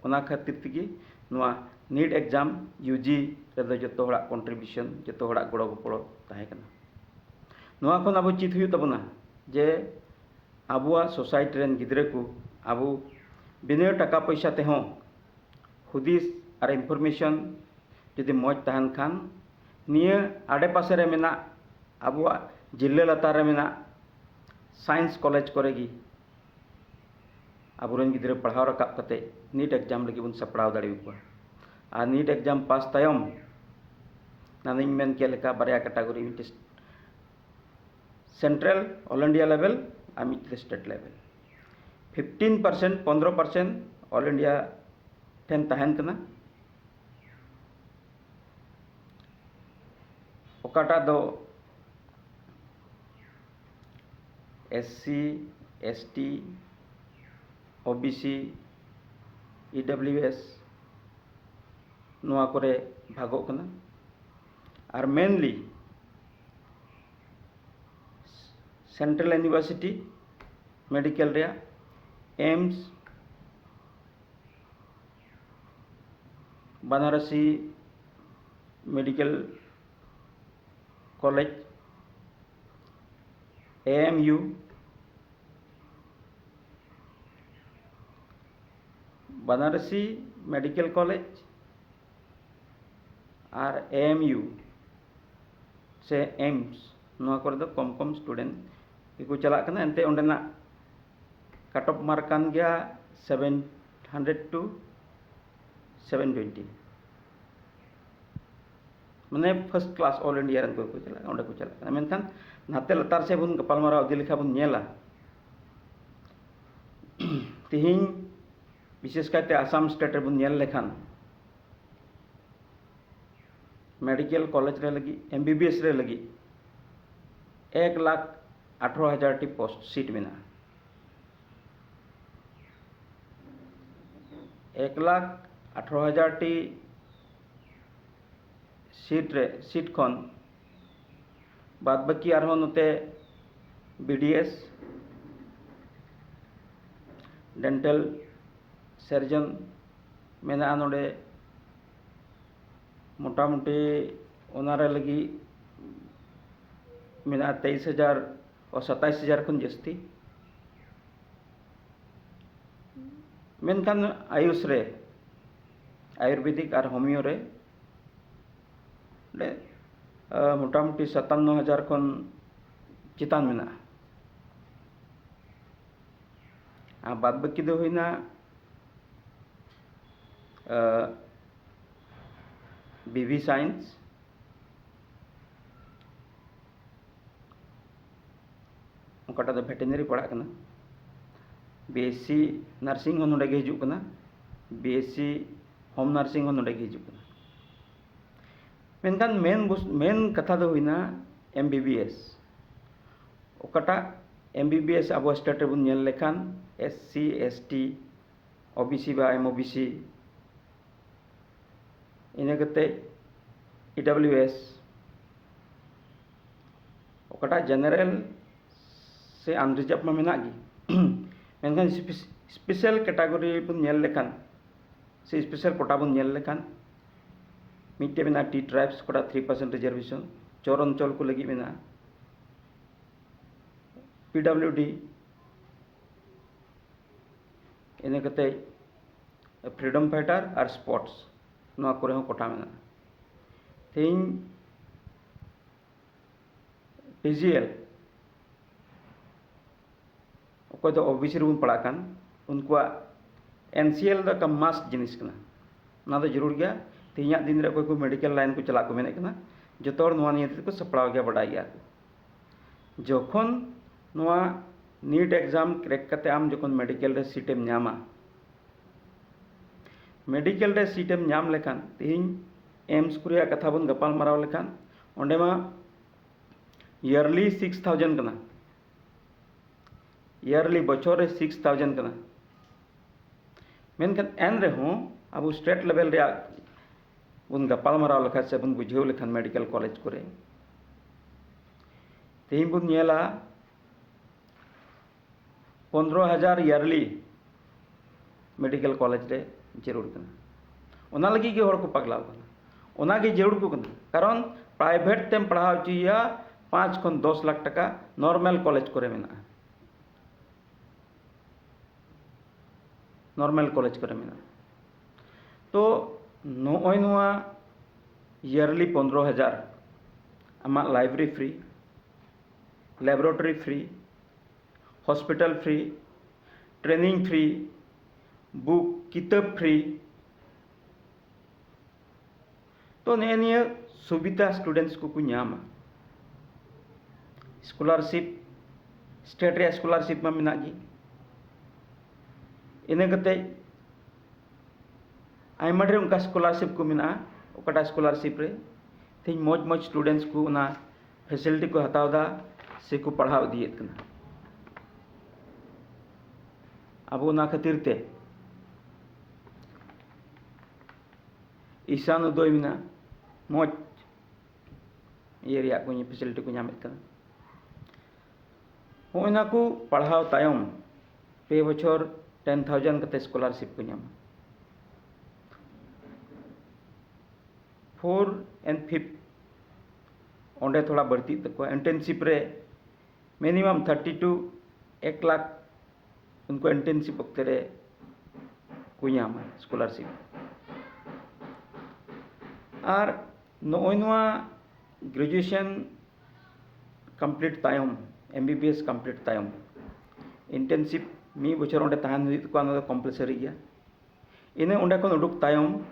ᱚᱱᱟ ᱠᱷᱟᱹᱛᱤᱨ ᱛᱮᱜᱮ ᱱᱚᱣᱟ ᱱᱤᱴ ᱮᱠᱡᱟᱢ ᱤᱭᱩ ᱡᱤ ᱨᱮᱫᱚ ᱡᱚᱛᱚ ᱦᱚᱲᱟᱜ ᱠᱚᱱᱴᱨᱤᱵᱤᱭᱩᱥᱚᱱ, ᱡᱚᱛᱚ ᱦᱚᱲᱟᱜ ᱜᱚᱲᱚ ᱜᱚᱯᱚᱲᱚ ᱛᱟᱦᱮᱸ ᱠᱟᱱᱟ᱾ ᱱᱚᱣᱟ ᱠᱷᱚᱱ ᱟᱵᱚ ᱪᱮᱫ ᱦᱩᱭᱩᱜ ᱛᱟᱵᱚᱱᱟ ᱡᱮ ᱟᱵᱚᱣᱟᱜ ᱥᱳᱥᱟᱭᱴᱤ ᱨᱮᱱ ᱜᱤᱫᱽᱨᱟᱹ ᱠᱚ ᱟᱵᱚ ᱵᱤᱱᱟᱹ ᱴᱟᱠᱟ ᱯᱚᱭᱥᱟ ᱛᱮᱦᱚᱸ ᱦᱩᱫᱤᱥ ᱟᱨ ᱤᱱᱯᱷᱚᱨᱢᱮᱥᱚᱱ ᱡᱩᱫᱤ ᱢᱚᱡᱽ ᱛᱟᱦᱮᱱ ᱠᱷᱟᱱ, ᱱᱤᱭᱟᱹ ᱟᱰᱮᱯᱟᱥᱮ ᱨᱮ ᱢᱮᱱᱟᱜ, ᱟᱵᱚᱣᱟᱜ ᱡᱤᱞᱟᱹ ᱞᱟᱛᱟᱨ ᱨᱮ ᱢᱮᱱᱟᱜ ᱥᱟᱭᱮᱱᱥ ᱠᱚᱞᱮᱡᱽ ᱠᱚᱨᱮ ᱜᱮ ᱟᱵᱚᱨᱮᱱ ᱜᱤᱫᱽᱨᱟᱹ ᱯᱟᱲᱦᱟᱣ ᱨᱟᱠᱟᱵ ᱠᱟᱛᱮ ᱱᱤᱴ ᱮᱠᱡᱟᱢ ᱞᱟᱹᱜᱤᱫ ᱵᱚᱱ ᱥᱟᱯᱲᱟᱣ ᱫᱟᱲᱮᱭᱟᱠᱚᱣᱟ᱾ ᱟᱨ ᱱᱤᱴ ᱮᱠᱡᱟᱢ ᱯᱟᱥ ᱛᱟᱭᱚᱢ ᱱᱟᱱᱤᱧ ᱢᱮᱱ ᱠᱮᱫ ᱞᱮᱠᱟ ᱵᱟᱨᱭᱟ ᱠᱮᱴᱟᱜᱚᱨᱤ, ᱢᱤᱫᱴᱮᱱ ᱥᱮᱱᱴᱨᱟᱞ ᱚᱞ ᱤᱱᱰᱤᱭᱟ ᱞᱮᱵᱮᱞ ᱟᱨ ᱢᱤᱫᱴᱮᱱ ᱥᱴᱮᱴ ᱞᱮᱵᱮᱞ᱾ ᱯᱷᱤᱯᱴᱤᱱ ᱯᱟᱨᱥᱮᱱᱴ, ᱯᱚᱱᱫᱽᱨᱚ ᱯᱟᱨᱥᱮᱱᱴ ᱚᱞ ᱤᱱᱰᱤᱭᱟ ᱴᱷᱮᱱ ᱛᱟᱦᱮᱱ ᱠᱟᱱᱟ, ᱚᱠᱟᱴᱟᱜ ᱫᱚ S C, S T, O B C, E W S ᱱᱚᱣᱟ ᱠᱚᱨᱮ ᱵᱷᱟᱜᱚᱜ ᱠᱟᱱᱟ᱾ ᱟᱨ ᱢᱮᱱᱞᱤ ᱥᱮᱱᱴᱨᱟᱞ ᱤᱭᱩᱱᱤᱵᱷᱟᱨᱥᱤᱴᱤ ᱢᱮᱰᱤᱠᱮᱞ ᱨᱮᱭᱟᱜ AIIMS, Banaras medical college, A M U, Banaras medical college ᱟᱨ ᱮ ᱮᱢ ᱤᱭᱩ ᱥᱮ ᱮᱢᱥ, ᱱᱚᱣᱟ ᱠᱚᱨᱮ ᱫᱚ ᱠᱚᱢ ᱠᱚᱢ ᱥᱴᱩᱰᱮᱱᱴ ᱜᱮᱠᱚ ᱪᱟᱞᱟᱜ ᱠᱟᱱᱟ᱾ ᱮᱱᱛᱮ ᱚᱸᱰᱮᱱᱟᱜ ᱠᱟᱴ ᱚᱯᱷ ᱢᱟᱨᱠ ᱠᱟᱱ ᱜᱮᱭᱟ seven hundred two seven twenty, ᱢᱟᱱᱮ ᱯᱷᱟᱥᱴ ᱠᱞᱟᱥ ᱚᱞ ᱤᱱᱰᱤᱭᱟ ᱨᱮᱱ ᱠᱚ ᱠᱚ ᱪᱟᱞᱟᱜ ᱠᱟᱱᱟ, ᱚᱸᱰᱮ ᱠᱚ ᱪᱟᱞᱟᱜ ᱠᱟᱱᱟ᱾ ᱢᱮᱱᱠᱷᱟᱱ ᱱᱟᱛᱮ ᱞᱟᱛᱟᱨ ᱥᱮᱫ ᱵᱚᱱ ᱜᱟᱯᱟᱞᱢᱟᱨᱟᱣ ᱤᱫᱤ ᱞᱮᱠᱷᱟᱱ ᱵᱚᱱ ᱧᱮᱞᱟ, ᱛᱤᱦᱤᱧ ᱵᱤᱥᱮᱥ ᱠᱟᱭᱛᱮ ᱟᱥᱟᱢ ᱥᱴᱮᱴ ᱨᱮᱵᱚᱱ ᱧᱮᱞ ᱞᱮᱠᱷᱟᱱ, ᱢᱮᱰᱤᱠᱮᱞ ᱠᱚᱞᱮᱡᱽ ᱨᱮ ᱞᱟᱹᱜᱤᱫ, ᱮᱢ ᱵᱤ ᱵᱤ ᱮᱥ ᱨᱮ ᱞᱟᱹᱜᱤᱫ ᱮᱠ ᱞᱟᱠᱷ ᱟᱴᱷᱨᱚ ᱦᱟᱡᱟᱨ ᱴᱤ ᱯᱳᱥᱴ, ᱥᱤᱴ ᱢᱮᱱᱟᱜᱼᱟ᱾ ᱮᱠ ᱞᱟᱠᱷ ᱟᱴᱷᱨᱚ ᱦᱟᱡᱟᱨ ᱴᱤ ᱥᱤᱴ ᱨᱮ, ᱥᱤᱴ ᱠᱷᱚᱱ ᱵᱟᱫ ᱵᱟᱹᱠᱤ ᱟᱨᱦᱚᱸ ᱱᱚᱛᱮ ᱵᱤ ᱰᱤ ᱮᱥ, ᱰᱮᱱᱴᱟᱞ ᱥᱟᱨᱡᱚᱱ ᱢᱮᱱᱟᱜᱼᱟ ᱱᱚᱰᱮ᱾ ᱢᱚᱴᱟᱢᱩᱴᱤ ᱚᱱᱟ ᱨᱮ ᱞᱟᱹᱜᱤᱫ ᱢᱮᱱᱟᱜᱼᱟ ᱛᱮᱭᱤᱥ ᱦᱟᱡᱟᱨ ᱚ ᱥᱟᱛᱟᱭᱤᱥ ᱦᱟᱡᱟᱨ ᱠᱷᱚᱱ ᱡᱟᱹᱥᱛᱤ᱾ ᱢᱮᱱᱠᱷᱟᱱ ᱟᱭᱩᱥ ᱨᱮ, ᱟᱭᱩᱨᱵᱮᱫᱤᱠ ᱟᱨ ᱦᱳᱢᱤᱭᱳ ᱨᱮ ᱚᱸᱰᱮ, ᱟ, ᱢᱚᱴᱟᱢᱩᱴᱤ ᱥᱟᱛᱟᱱᱱᱚ ᱦᱟᱡᱟᱨ ᱠᱷᱚᱱ ᱪᱮᱛᱟᱱ ᱢᱮᱱᱟᱜᱼᱟ᱾ ᱟᱨ ᱵᱟᱫ ᱵᱟᱹᱠᱤ ᱫᱚ ᱦᱩᱭᱱᱟ ᱵᱤᱵᱷᱤ ᱥᱟᱭᱮᱱᱥ, ᱚᱠᱟᱴᱟᱜ ᱫᱚ ᱵᱷᱮᱴᱮᱱᱟᱨᱤ ᱯᱟᱲᱟᱜ ᱠᱟᱱᱟ᱾ ᱵᱤᱮᱥᱥᱤ ᱱᱟᱨᱥᱤᱝ ᱦᱚᱸ ᱱᱚᱰᱮ ᱜᱮ ᱦᱤᱡᱩᱜ ᱠᱟᱱᱟ, ᱵᱤᱮᱥᱥᱤ ᱦᱳᱢ ᱱᱟᱨᱥᱤᱝ ᱦᱚᱸ ᱱᱚᱰᱮ ᱜᱮ ᱦᱤᱡᱩᱜ ᱠᱟᱱᱟ᱾ ᱢᱮᱱᱠᱷᱟᱱ ᱢᱮᱱ ᱵᱚᱥ- ᱢᱮᱱ ᱠᱟᱛᱷᱟ ᱫᱚ ᱦᱩᱭᱱᱟ ᱮᱢᱵᱤᱵᱤᱮᱥ, ᱚᱠᱟᱴᱟᱜ ᱮᱢᱵᱤᱵᱤᱮᱥ ᱟᱵᱚ ᱥᱴᱮᱴ ᱨᱮᱵᱚᱱ ᱧᱮᱞ ᱞᱮᱠᱷᱟᱱ ᱮᱥᱥᱤ, ᱮᱥᱴᱤ, ᱳᱵᱤᱥᱤ ᱵᱟ ᱮᱢᱳᱵᱤᱥᱤ, ᱤᱱᱟᱹ ᱠᱟᱛᱮ ᱤᱰᱟᱵᱞᱤᱭᱩᱮᱥ, ᱚᱠᱟᱴᱟᱜ ᱡᱮᱱᱟᱨᱮᱞ ᱥᱮ ᱟᱱᱨᱤᱡᱟᱨᱵᱷ ᱢᱟ ᱢᱮᱱᱟᱜ ᱜᱮ, ᱢᱮᱱᱠᱷᱟᱱ ᱥᱯᱮᱥᱟᱞ ᱠᱮᱴᱟᱜᱚᱨᱤ ᱵᱚᱱ ᱧᱮᱞ ᱞᱮᱠᱷᱟᱱ ᱥᱮ ᱥᱯᱮᱥᱟᱞ ᱠᱳᱴᱟ ᱵᱚᱱ ᱧᱮᱞ ᱞᱮᱠᱷᱟᱱ ᱢᱤᱫᱴᱮᱱ ᱢᱮᱱᱟᱜᱼᱟ ᱴᱤ ᱴᱨᱟᱭᱤᱵᱥ, ᱚᱠᱟᱴᱟᱜ ᱛᱷᱨᱤ ᱯᱟᱨᱥᱮᱱᱴ ᱨᱤᱡᱟᱨᱵᱷᱮᱥᱚᱱ ᱪᱚᱨ ᱚᱧᱪᱚᱞ ᱠᱚ ᱞᱟᱹᱜᱤᱫ ᱢᱮᱱᱟᱜᱼᱟ, ᱯᱤᱰᱟᱵᱞᱤᱭᱩᱰᱤ, ᱤᱱᱟᱹ ᱠᱟᱛᱮ ᱯᱷᱨᱤᱰᱚᱢ ᱯᱷᱟᱭᱴᱟᱨ ᱟᱨ ᱥᱯᱳᱨᱴᱥ, ᱱᱚᱣᱟ ᱠᱚᱨᱮ ᱦᱚᱸ ᱠᱳᱴᱟ ᱢᱮᱱᱟᱜᱼᱟ᱾ ᱛᱮᱦᱮᱧ ᱯᱤᱡᱤᱮᱞ, ᱚᱠᱚᱭ ᱫᱚ ᱳᱵᱤᱥᱤ ᱨᱮᱵᱚᱱ ᱯᱟᱲᱟᱜ ᱠᱟᱱ, ᱩᱱᱠᱩᱣᱟᱜ ᱮᱱᱥᱤᱮᱞ ᱫᱚ ᱮᱠᱫᱚᱢ ᱢᱟᱥᱴ ᱡᱤᱱᱤᱥ ᱠᱟᱱᱟ, ᱚᱱᱟ ᱫᱚ ᱡᱟᱹᱨᱩᱲ ᱜᱮᱭᱟ᱾ ᱛᱮᱦᱮᱧᱟᱜ ᱫᱤᱱ ᱨᱮ ᱚᱠᱚᱭ ᱠᱚ ᱢᱮᱰᱤᱠᱮᱞ ᱞᱟᱭᱤᱱ ᱠᱚ ᱪᱟᱞᱟᱜ ᱠᱚ ᱢᱮᱱᱮᱫ ᱠᱟᱱᱟ, ᱡᱚᱛᱚ ᱦᱚᱲ ᱱᱚᱣᱟ ᱱᱤᱭᱮ ᱛᱮᱠᱚ ᱥᱟᱯᱲᱟᱣ ᱜᱮᱭᱟ, ᱵᱟᱰᱟᱭ ᱜᱮᱭᱟ ᱠᱚ᱾ ᱡᱚᱠᱷᱚᱱ ᱱᱚᱣᱟ ᱱᱤᱴ ᱮᱠᱡᱟᱢ ᱠᱨᱮᱠ ᱠᱟᱛᱮ ᱟᱢ ᱡᱚᱠᱷᱚᱱ ᱢᱮᱰᱤᱠᱮᱞ ᱨᱮ ᱥᱤᱴ ᱮᱢ ᱧᱟᱢᱟ, ᱢᱮᱰᱤᱠᱮᱞ ᱨᱮ ᱥᱤᱴ ᱮᱢ ᱧᱟᱢ ᱞᱮᱠᱷᱟᱱ, ᱛᱮᱦᱮᱧ ᱮᱢᱥ ᱠᱚ ᱨᱮᱭᱟᱜ ᱠᱟᱛᱷᱟ ᱵᱚᱱ ᱜᱟᱯᱟᱞ ᱢᱟᱨᱟᱣ ᱞᱮᱠᱷᱟᱱ, ᱚᱸᱰᱮ ᱢᱟ ᱤᱭᱟᱨᱞᱤ ᱥᱤᱠᱥ ᱛᱷᱟᱣᱡᱮᱱᱰ ᱠᱟᱱᱟ, ᱤᱭᱟᱨᱞᱤ, ᱵᱚᱪᱷᱚᱨ ᱨᱮ ᱥᱤᱠᱥ ᱛᱷᱟᱣᱡᱮᱱᱰ ᱠᱟᱱᱟ᱾ ᱢᱮᱱᱠᱷᱟᱱ ᱮᱱ ᱨᱮᱦᱚᱸ ᱟᱵᱚ ᱥᱴᱮᱴ ᱞᱮᱵᱮᱞ ᱨᱮᱭᱟᱜ ᱵᱚᱱ ᱜᱟᱯᱟᱞ ᱢᱟᱨᱟᱣ ᱞᱮᱠᱷᱟᱱ ᱥᱮ ᱵᱚᱱ ᱵᱩᱡᱷᱟᱹᱣ ᱞᱮᱠᱷᱟᱱ ᱢᱮᱰᱤᱠᱮᱞ ᱠᱚᱞᱮᱡᱽ ᱠᱚᱨᱮ, ᱛᱮᱦᱮᱧ ᱵᱚᱱ ᱧᱮᱞᱟ ᱯᱚᱱᱫᱽᱨᱚ ᱦᱟᱡᱟᱨ ᱤᱭᱟᱨᱞᱤ ᱢᱮᱰᱤᱠᱮᱞ ᱠᱚᱞᱮᱡᱽ ᱨᱮ ᱡᱟᱹᱨᱩᱲ ᱠᱟᱱᱟ᱾ ᱚᱱᱟ ᱞᱟᱹᱜᱤᱫ ᱜᱮ ᱦᱚᱲ ᱠᱚ ᱯᱟᱜᱽᱞᱟᱣ ᱠᱟᱱᱟ, ᱚᱱᱟ ᱜᱮ ᱡᱟᱹᱨᱩᱲ ᱠᱚ ᱠᱟᱱᱟ᱾ ᱠᱟᱨᱚᱱ ᱯᱨᱟᱭᱵᱷᱮᱴ ᱛᱮᱢ ᱯᱟᱲᱦᱟᱣ ᱦᱚᱪᱚᱭᱮᱭᱟ ᱯᱟᱸᱪ ᱠᱷᱚᱱ ᱫᱚᱥ ᱞᱟᱠᱷ ᱴᱟᱠᱟ, ᱱᱚᱨᱢᱟᱞ ᱠᱚᱞᱮᱡᱽ ᱠᱚᱨᱮ ᱢᱮᱱᱟᱜᱼᱟ, ᱱᱚᱨᱢᱟᱞ ᱠᱚᱞᱮᱡᱽ ᱠᱚᱨᱮ ᱢᱮᱱᱟᱜᱼᱟ᱾ ᱛᱚ ᱱᱚᱜᱼᱚᱭ ᱱᱚᱣᱟ ᱤᱭᱟᱨᱞᱤ ᱯᱚᱱᱫᱽᱨᱚ ᱦᱟᱡᱟᱨ, ᱟᱢᱟᱜ library free, laboratory free, hospital free, training free, book, ᱠᱤᱛᱟᱹᱵ free᱾ ᱛᱚ ᱱᱮᱜᱼᱮ ᱱᱤᱭᱟᱹ ᱥᱩᱵᱤᱫᱷᱟ students ᱠᱚᱠᱚ ᱧᱟᱢᱟ᱾ Scholarship, state ᱨᱮᱭᱟᱜ scholarship ᱢᱟ ᱢᱮᱱᱟᱜ ᱜᱮ᱾ ᱤᱱᱟᱹ ᱠᱟᱛᱮ ᱟᱭᱢᱟ ᱰᱷᱮᱨ ᱚᱱᱠᱟ scholarship ᱠᱚ ᱢᱮᱱᱟᱜᱼᱟ, ᱚᱠᱟᱴᱟᱜ scholarship ᱨᱮ ᱛᱮᱦᱮᱧ ᱢᱚᱡᱽ ᱢᱚᱡᱽ students ᱠᱚ ᱚᱱᱟ facility ᱠᱚ ᱦᱟᱛᱟᱣ ᱮᱫᱟ, ᱥᱮᱠᱚ ᱯᱟᱲᱦᱟᱣ ᱤᱫᱤᱭᱮᱫ ᱠᱟᱱᱟ᱾ ᱟᱵᱚ ᱚᱱᱟ ᱠᱷᱟᱹᱛᱤᱨ ᱛᱮ ᱤᱥᱟᱱ ᱩᱫᱚᱭ ᱢᱮᱱᱟᱜᱼᱟ, ᱢᱚᱡᱽ ᱤᱭᱟᱹ ᱨᱮᱭᱟᱜ ᱠᱚ facility ᱠᱚ ᱧᱟᱢᱮᱫ ᱠᱟᱱᱟ᱾ ᱦᱚᱸᱜᱼᱚᱭ ᱱᱟ ᱠᱚ ᱯᱟᱲᱦᱟᱣ ᱛᱟᱭᱚᱢ ᱯᱮ ᱵᱚᱪᱷᱚᱨ ten thousand ᱠᱟᱛᱮ scholarship ᱠᱚ ᱧᱟᱢᱟ᱾ Four and fifth ᱚᱸᱰᱮ ᱛᱷᱚᱲᱟ ᱵᱟᱹᱲᱛᱤᱜ ᱛᱟᱠᱚᱣᱟ᱾ Internship ᱨᱮ minimum thirty to ᱮᱠ ᱞᱟᱠᱷ ᱩᱱᱠᱩ internship ᱚᱠᱛᱮ ᱨᱮ ᱠᱚ ᱧᱟᱢᱟ scholarship᱾ ᱟᱨ ᱱᱚᱜᱼᱚᱭ ᱱᱚᱣᱟ graduation complete ᱛᱟᱭᱚᱢ, M B B S complete ᱛᱟᱭᱚᱢ internship ᱢᱤᱫ ᱵᱚᱪᱷᱚᱨ ᱚᱸᱰᱮ ᱛᱟᱦᱮᱱ ᱦᱩᱭᱩᱜ ᱛᱟᱠᱚᱣᱟ, ᱚᱱᱟ ᱫᱚ compulsory ᱜᱮᱭᱟ᱾ ᱤᱱᱟᱹ ᱚᱸᱰᱮ ᱠᱷᱚᱱ ᱩᱰᱩᱠ ᱛᱟᱭᱚᱢ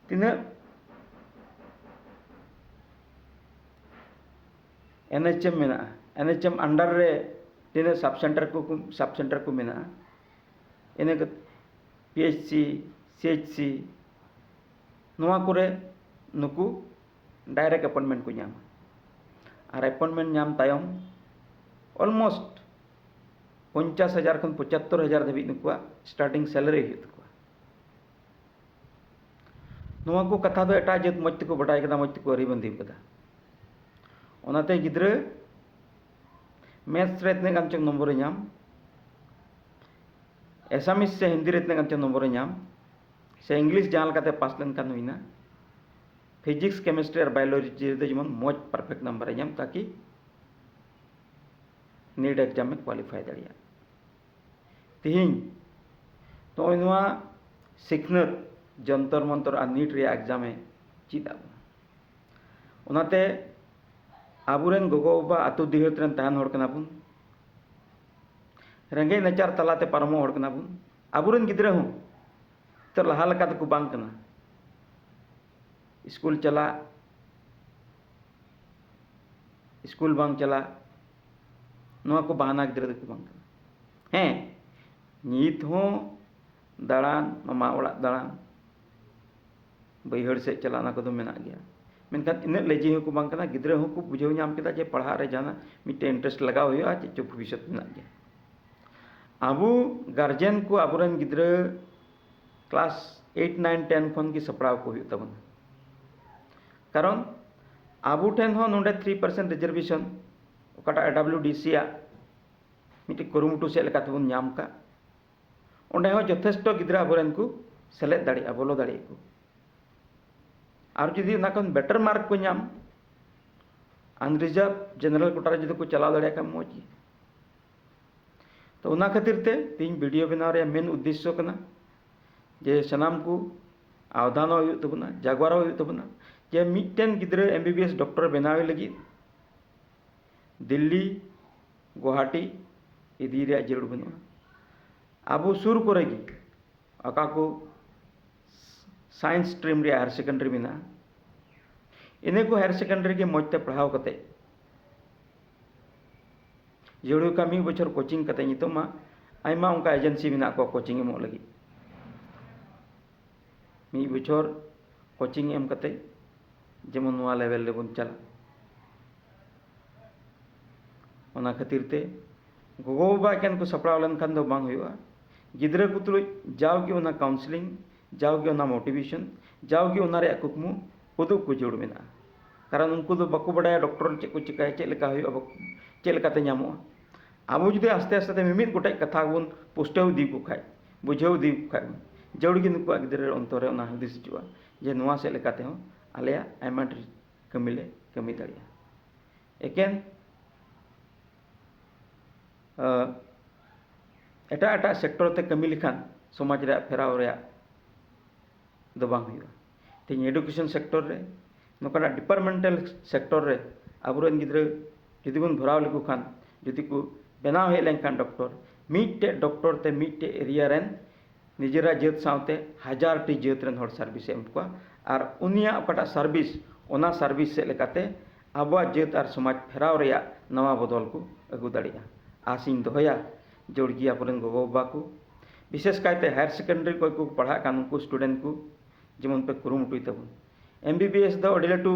ᱛᱤᱱᱟᱹᱜ N H M ᱢᱮᱱᱟᱜᱼᱟ, N H M under ᱨᱮ ᱛᱤᱱᱟᱹᱜ sub center ᱠᱚ, sub center ᱠᱚ ᱢᱮᱱᱟᱜᱼᱟ, ᱤᱱᱟᱹ ᱠᱟᱛᱮ P H C, C H C, ᱱᱚᱣᱟ ᱠᱚᱨᱮ ᱱᱩᱠᱩ direct appointment ᱠᱚ ᱧᱟᱢᱟ᱾ ᱟᱨ appointment ᱧᱟᱢ ᱛᱟᱭᱚᱢ almost ᱯᱚᱧᱪᱟᱥ ᱦᱟᱡᱟᱨ ᱠᱷᱚᱱ ᱯᱚᱸᱪᱟᱛᱛᱳᱨ ᱦᱟᱡᱟᱨ ᱫᱷᱟᱹᱵᱤᱡ ᱱᱩᱠᱩᱣᱟᱜ starting salary ᱦᱩᱭᱩᱜ ᱛᱟᱠᱚᱣᱟ᱾ ᱱᱚᱣᱟ ᱠᱚ ᱠᱟᱛᱷᱟ ᱫᱚ ᱮᱴᱟᱜ ᱡᱟᱹᱛ ᱢᱚᱡᱽ ᱛᱮᱠᱚ ᱵᱟᱰᱟᱭ ᱠᱟᱫᱟ, ᱢᱚᱡᱽ ᱛᱮᱠᱚ ᱟᱹᱨᱤᱵᱟᱸᱫᱤ ᱠᱟᱫᱟ᱾ ᱚᱱᱟᱛᱮ ᱜᱤᱫᱽᱨᱟᱹ maths ᱨᱮ ᱛᱤᱱᱟᱹᱜ ᱜᱟᱱ ᱪᱚᱝ ᱱᱚᱢᱵᱚᱨᱮ ᱧᱟᱢ, Assamese ᱥᱮ ᱦᱤᱱᱫᱤ ᱨᱮ ᱛᱤᱱᱟᱹᱜ ᱜᱟᱱ ᱪᱚᱝ ᱱᱚᱢᱵᱚᱨᱮ ᱧᱟᱢ, ᱥᱮ English ᱡᱟᱦᱟᱸ ᱞᱮᱠᱟᱛᱮ ᱯᱟᱥ ᱞᱮᱱᱠᱷᱟᱱ ᱦᱩᱭᱱᱟ, Physics, Chemistry ᱟᱨ Biology ᱨᱮᱫᱚ ᱡᱮᱢᱚᱱ ᱢᱚᱡᱽ perfect number ᱮ ᱧᱟᱢ, ᱛᱟᱠᱤ NEET exam ᱮ qualify ᱫᱟᱲᱮᱭᱟᱜ᱾ ᱛᱮᱦᱮᱧ ᱱᱚᱜᱼᱚᱭ ᱱᱚᱣᱟ ᱥᱤᱠᱷᱱᱟᱹᱛ ᱡᱚᱱᱛᱚᱨ ᱢᱚᱱᱛᱚᱨ ᱟᱨ NEET ᱨᱮᱭᱟᱜ exam ᱮ ᱪᱮᱫ ᱟᱵᱚᱱᱟ᱾ ᱚᱱᱟᱛᱮ ᱟᱵᱚᱨᱮᱱ ᱜᱚᱜᱚᱼᱵᱟᱵᱟ ᱟᱹᱛᱩ ᱫᱤᱦᱟᱹᱛ ᱨᱮᱱ ᱛᱟᱦᱮᱱ ᱦᱚᱲ ᱠᱟᱱᱟ ᱵᱚᱱ, ᱨᱮᱸᱜᱮᱡ ᱱᱟᱪᱟᱨ ᱛᱟᱞᱟᱛᱮ ᱯᱟᱨᱚᱢᱚᱜ ᱦᱚᱲ ᱠᱟᱱᱟ ᱵᱚᱱ᱾ ᱟᱵᱚᱨᱮᱱ ᱜᱤᱫᱽᱨᱟᱹ ᱦᱚᱸ ᱛᱚ ᱞᱟᱦᱟ ᱞᱮᱠᱟ ᱫᱚᱠᱚ ᱵᱟᱝ ᱠᱟᱱᱟ᱾ ᱥᱠᱩᱞ ᱪᱟᱞᱟᱜ, ᱥᱠᱩᱞ ᱵᱟᱝ ᱪᱟᱞᱟᱜ, ᱱᱚᱣᱟ ᱠᱚ ᱵᱟᱦᱟᱱᱟ ᱜᱤᱫᱽᱨᱟᱹ ᱫᱚᱠᱚ ᱵᱟᱝ ᱠᱟᱱᱟ᱾ ᱦᱮᱸ, ᱱᱤᱛ ᱦᱚᱸ ᱫᱟᱬᱟᱱ, ᱢᱟᱢᱟ ᱚᱲᱟᱜ ᱫᱟᱬᱟᱱ, ᱵᱟᱹᱭᱦᱟᱹᱲ ᱥᱮᱫ ᱪᱟᱞᱟᱜ, ᱚᱱᱟ ᱠᱚᱫᱚ ᱢᱮᱱᱟᱜ ᱜᱮᱭᱟ᱾ ᱢᱮᱱᱠᱷᱟᱱ ᱤᱱᱟᱹᱜ ᱞᱮᱡᱤ ᱦᱚᱸᱠᱚ ᱵᱟᱝ ᱠᱟᱱᱟ᱾ ᱜᱤᱫᱽᱨᱟᱹ ᱦᱚᱸᱠᱚ ᱵᱩᱡᱷᱟᱹᱣ ᱧᱟᱢ ᱠᱮᱫᱟ ᱡᱮ ᱯᱟᱲᱦᱟᱜ ᱨᱮ ᱡᱟᱦᱟᱱᱟᱜ ᱢᱤᱫᱴᱮᱱ ᱤᱱᱴᱟᱨᱮᱥᱴ ᱞᱟᱜᱟᱣ ᱦᱩᱭᱩᱜᱼᱟ, ᱪᱮᱫ ᱪᱚ ᱵᱷᱚᱵᱤᱥᱥᱚᱛ ᱢᱮᱱᱟᱜ ᱜᱮᱭᱟ᱾ ᱟᱵᱚ ᱜᱟᱨᱡᱮᱱ ᱠᱚ ᱟᱵᱚᱨᱮᱱ ᱜᱤᱫᱽᱨᱟᱹ ᱠᱞᱟᱥ ᱮᱭᱤᱴ, ᱱᱟᱭᱤᱱ, ᱴᱮᱱ ᱠᱷᱚᱱ ᱜᱮ ᱥᱟᱯᱲᱟᱣ ᱠᱚ ᱦᱩᱭᱩᱜ ᱛᱟᱵᱚᱱᱟ᱾ ᱠᱟᱨᱚᱱ ᱟᱵᱚ ᱴᱷᱮᱱ ᱦᱚᱸ ᱱᱚᱰᱮ ᱛᱷᱨᱤ ᱯᱟᱨᱥᱮᱱᱴ ᱨᱤᱡᱟᱨᱵᱷᱮᱥᱚᱱ, ᱚᱠᱟᱴᱟᱜ ᱰᱟᱵᱞᱤᱭᱩᱰᱤᱥᱤ ᱟᱜ ᱢᱤᱫᱴᱮᱱ ᱠᱩᱨᱩᱢᱩᱴᱩ ᱥᱮᱫ ᱞᱮᱠᱟ ᱛᱮᱵᱚᱱ ᱧᱟᱢ ᱠᱟᱜ, ᱚᱸᱰᱮ ᱦᱚᱸ ᱡᱚᱛᱷᱮᱥᱴᱚ ᱜᱤᱫᱽᱨᱟᱹ ᱟᱵᱚᱨᱮᱱ ᱠᱚ ᱥᱮᱞᱮᱫ ᱫᱟᱲᱮᱭᱟᱜᱼᱟ, ᱵᱚᱞᱚ ᱫᱟᱲᱮᱭᱟᱜᱼᱟ ᱠᱚ᱾ ᱟᱨ ᱡᱩᱫᱤ ᱚᱱᱟ ᱠᱷᱚᱱ ᱵᱮᱴᱟᱨ ᱢᱟᱨᱠ ᱠᱚ ᱧᱟᱢ, ᱟᱱᱨᱤᱡᱟᱨᱵᱷ ᱡᱮᱱᱟᱨᱮᱞ ᱠᱳᱴᱟ ᱨᱮ ᱡᱩᱫᱤ ᱠᱚ ᱪᱟᱞᱟᱣ ᱫᱟᱲᱮᱭᱟᱜ ᱠᱷᱟᱱ ᱢᱚᱡᱽ ᱜᱮ᱾ ᱛᱚ ᱚᱱᱟ ᱠᱷᱟᱹᱛᱤᱨ ᱛᱮ ᱛᱮᱦᱮᱧ ᱵᱷᱤᱰᱤᱭᱳ ᱵᱮᱱᱟᱣ ᱨᱮᱭᱟᱜ ᱢᱮᱱ ᱩᱫᱽᱫᱮᱥᱥᱚ ᱠᱟᱱᱟ ᱡᱮ ᱥᱟᱱᱟᱢ ᱠᱚ ᱟᱣᱫᱟᱱᱚᱜ ᱦᱩᱭᱩᱜ ᱛᱟᱵᱚᱱᱟ, ᱡᱟᱜᱽᱣᱟᱨᱚᱜ ᱦᱩᱭᱩᱜ ᱛᱟᱵᱚᱱᱟ ᱡᱮ ᱢᱤᱫᱴᱮᱱ ᱜᱤᱫᱽᱨᱟᱹ ᱮᱢᱵᱤᱵᱤᱮᱥ ᱰᱚᱠᱴᱚᱨ ᱵᱮᱱᱟᱣ ᱞᱟᱹᱜᱤᱫ ᱫᱤᱞᱞᱤ, ᱜᱩᱣᱟᱦᱟᱴᱤ ᱤᱫᱤ ᱨᱮᱭᱟᱜ ᱡᱟᱹᱨᱩᱲ ᱵᱟᱹᱱᱩᱜᱼᱟ᱾ ᱟᱵᱚ ᱥᱩᱨ ᱠᱚᱨᱮ ᱜᱮ ᱚᱠᱟ ᱠᱚ ᱥᱟᱭᱮᱱᱥ ᱥᱴᱨᱤᱢ ᱨᱮᱭᱟᱜ ᱦᱟᱭᱟᱨ ᱥᱮᱠᱮᱱᱰᱟᱨᱤ ᱢᱮᱱᱟᱜᱼᱟ, ᱤᱱᱟᱹ ᱠᱚ ᱦᱟᱭᱟᱨ ᱥᱮᱠᱮᱱᱰᱟᱨᱤ ᱜᱮ ᱢᱚᱡᱽ ᱛᱮ ᱯᱟᱲᱦᱟᱣ ᱠᱟᱛᱮ, ᱡᱟᱹᱨᱩᱲ ᱠᱷᱟᱱ ᱢᱤᱫ ᱵᱚᱪᱷᱚᱨ ᱠᱳᱪᱤᱝ ᱠᱟᱛᱮ, ᱱᱤᱛᱚᱜ ᱢᱟ ᱟᱭᱢᱟ ᱚᱱᱠᱟ ᱮᱡᱮᱱᱥᱤ ᱢᱮᱱᱟᱜ ᱠᱚᱣᱟ ᱠᱳᱪᱤᱝ ᱮᱢᱚᱜ ᱞᱟᱹᱜᱤᱫ᱾ ᱢᱤᱫ ᱵᱚᱪᱷᱚᱨ ᱠᱳᱪᱤᱝ ᱮᱢ ᱠᱟᱛᱮ ᱡᱮᱢᱚᱱ ᱱᱚᱣᱟ ᱞᱮᱵᱮᱞ ᱨᱮᱵᱚᱱ ᱪᱟᱞᱟᱜ᱾ ᱚᱱᱟ ᱠᱷᱟᱹᱛᱤᱨ ᱛᱮ ᱜᱚᱜᱚᱼᱵᱟᱵᱟ ᱮᱠᱮᱱ ᱠᱚ ᱥᱟᱯᱲᱟᱣ ᱞᱮᱱᱠᱷᱟᱱ ᱫᱚ ᱵᱟᱝ ᱦᱩᱭᱩᱜᱼᱟ᱾ ᱜᱤᱫᱽᱨᱟᱹ ᱠᱚ ᱛᱩᱞᱩᱡ ᱡᱟᱣᱜᱮ ᱚᱱᱟ ᱠᱟᱣᱩᱱᱥᱮᱞᱤᱝ, ᱡᱟᱣᱜᱮ ᱚᱱᱟ ᱢᱳᱴᱤᱵᱷᱮᱥᱚᱱ, ᱡᱟᱣᱜᱮ ᱚᱱᱟ ᱨᱮᱭᱟᱜ ᱠᱩᱠᱢᱩ ᱩᱫᱩᱜ ᱠᱚ ᱡᱟᱹᱨᱩᱲ ᱢᱮᱱᱟᱜᱼᱟ᱾ ᱠᱟᱨᱚᱱ ᱩᱱᱠᱩ ᱫᱚ ᱵᱟᱠᱚ ᱵᱟᱰᱟᱭᱟ ᱰᱚᱠᱴᱚᱨ ᱪᱮᱫ ᱠᱚ ᱪᱤᱠᱟᱹᱭᱟ, ᱪᱮᱫ ᱞᱮᱠᱟ ᱦᱩᱭᱩᱜᱼᱟ, ᱵᱟᱠᱚ, ᱪᱮᱫ ᱞᱮᱠᱟᱛᱮ ᱧᱟᱢᱚᱜᱼᱟ᱾ ᱟᱵᱚ ᱡᱩᱫᱤ ᱟᱥᱛᱮ ᱟᱥᱛᱮ ᱛᱮ ᱢᱤᱢᱤᱫ ᱜᱚᱴᱮᱡ ᱠᱟᱛᱷᱟ ᱵᱚᱱ ᱯᱩᱥᱴᱟᱹᱣ ᱤᱫᱤ ᱠᱚ ᱠᱷᱟᱡ, ᱵᱩᱡᱷᱟᱹᱣ ᱤᱫᱤ ᱠᱚ ᱠᱷᱟᱡ ᱵᱚᱱ, ᱡᱟᱹᱨᱩᱲ ᱜᱮ ᱱᱩᱠᱩᱣᱟᱜ ᱜᱤᱫᱽᱨᱟᱹ ᱨᱮ ᱚᱱᱛᱚᱨ ᱨᱮ ᱚᱱᱟ ᱦᱩᱫᱤᱥ ᱦᱤᱡᱩᱜᱼᱟ ᱡᱮ ᱱᱚᱣᱟ ᱥᱮᱫ ᱞᱮᱠᱟ ᱛᱮᱦᱚᱸ ᱟᱞᱮᱭᱟᱜ ᱟᱭᱢᱟ ᱰᱷᱮᱨ ᱠᱟᱹᱢᱤ ᱞᱮ ᱠᱟᱹᱢᱤ ᱫᱟᱲᱮᱭᱟᱜᱼᱟ᱾ ᱮᱠᱮᱱ, ᱟᱸ, ᱮᱴᱟᱜ ᱮᱴᱟᱜ ᱥᱮᱠᱴᱚᱨ ᱛᱮ ᱠᱟᱹᱢᱤ ᱞᱮᱠᱷᱟᱱ ᱥᱚᱢᱟᱡᱽ ᱨᱮᱭᱟᱜ ᱯᱷᱮᱨᱟᱣ ᱨᱮᱭᱟᱜ ᱫᱚ ᱵᱟᱝ ᱦᱩᱭᱩᱜᱼᱟ᱾ ᱛᱮᱦᱮᱧ ᱮᱰᱩᱠᱮᱥᱚᱱ ᱥᱮᱠᱴᱚᱨ ᱨᱮ, ᱱᱚᱝᱠᱟᱱᱟᱜ ᱰᱤᱯᱟᱨᱴᱢᱮᱱᱴᱟᱞ ᱥᱮᱠᱴᱚᱨ ᱨᱮ ᱟᱵᱚᱨᱮᱱ ᱜᱤᱫᱽᱨᱟᱹ ᱡᱩᱫᱤ ᱵᱚᱱ ᱵᱷᱚᱨᱟᱣ ᱞᱮᱠᱚ ᱠᱷᱟᱱ, ᱡᱩᱫᱤ ᱠᱚ ᱵᱮᱱᱟᱣ ᱦᱮᱡ ᱞᱮᱱᱠᱷᱟᱱ ᱰᱚᱠᱴᱚᱨ, ᱢᱤᱫᱴᱮᱡ ᱰᱚᱠᱴᱚᱨ ᱛᱮ ᱢᱤᱫᱴᱮᱡ ᱮᱨᱤᱭᱟ ᱨᱮᱱ ᱱᱤᱡᱮᱨᱟᱜ ᱡᱟᱹᱛ ᱥᱟᱶᱛᱮ ᱦᱟᱡᱟᱨ ᱴᱤ ᱡᱟᱹᱛ ᱨᱮᱱ ᱦᱚᱲ ᱥᱟᱨᱵᱷᱤᱥ ᱮ ᱮᱢ ᱠᱚᱣᱟ᱾ ᱟᱨ ᱩᱱᱤᱭᱟᱜ ᱚᱠᱟᱴᱟᱜ ᱥᱟᱨᱵᱷᱤᱥ, ᱚᱱᱟ ᱥᱟᱨᱵᱷᱤᱥ ᱥᱮᱫ ᱞᱮᱠᱟᱛᱮ ᱟᱵᱚᱣᱟᱜ ᱡᱟᱹᱛ ᱟᱨ ᱥᱚᱢᱟᱡᱽ ᱯᱷᱮᱨᱟᱣ ᱨᱮᱭᱟᱜ ᱱᱟᱣᱟ ᱵᱚᱫᱚᱞ ᱠᱚ ᱟᱹᱜᱩ ᱫᱟᱲᱮᱭᱟᱜᱼᱟ᱾ ᱟᱥᱤᱧ ᱫᱚᱦᱚᱭᱟ ᱡᱚᱲᱜᱤ ᱟᱵᱚᱨᱮᱱ ᱜᱚᱜᱚᱼᱵᱟᱵᱟ ᱠᱚ, ᱵᱤᱥᱮᱥ ᱠᱟᱭᱛᱮ ᱦᱟᱭᱟᱨ ᱥᱮᱠᱮᱱᱰᱟᱨᱤ ᱠᱚ ᱠᱚ ᱯᱟᱲᱦᱟᱜ ᱠᱟᱱ ᱩᱱᱠᱩ ᱥᱴᱩᱰᱮᱱᱴ ᱠᱚ, ᱡᱮᱢᱚᱱ ᱯᱮ ᱠᱩᱨᱩᱢᱩᱴᱩᱭ ᱛᱟᱵᱚᱱ᱾ ᱮᱢ ᱵᱤ ᱵᱤ ᱮᱥ ᱫᱚ ᱟᱹᱰᱤ ᱞᱟᱹᱴᱩ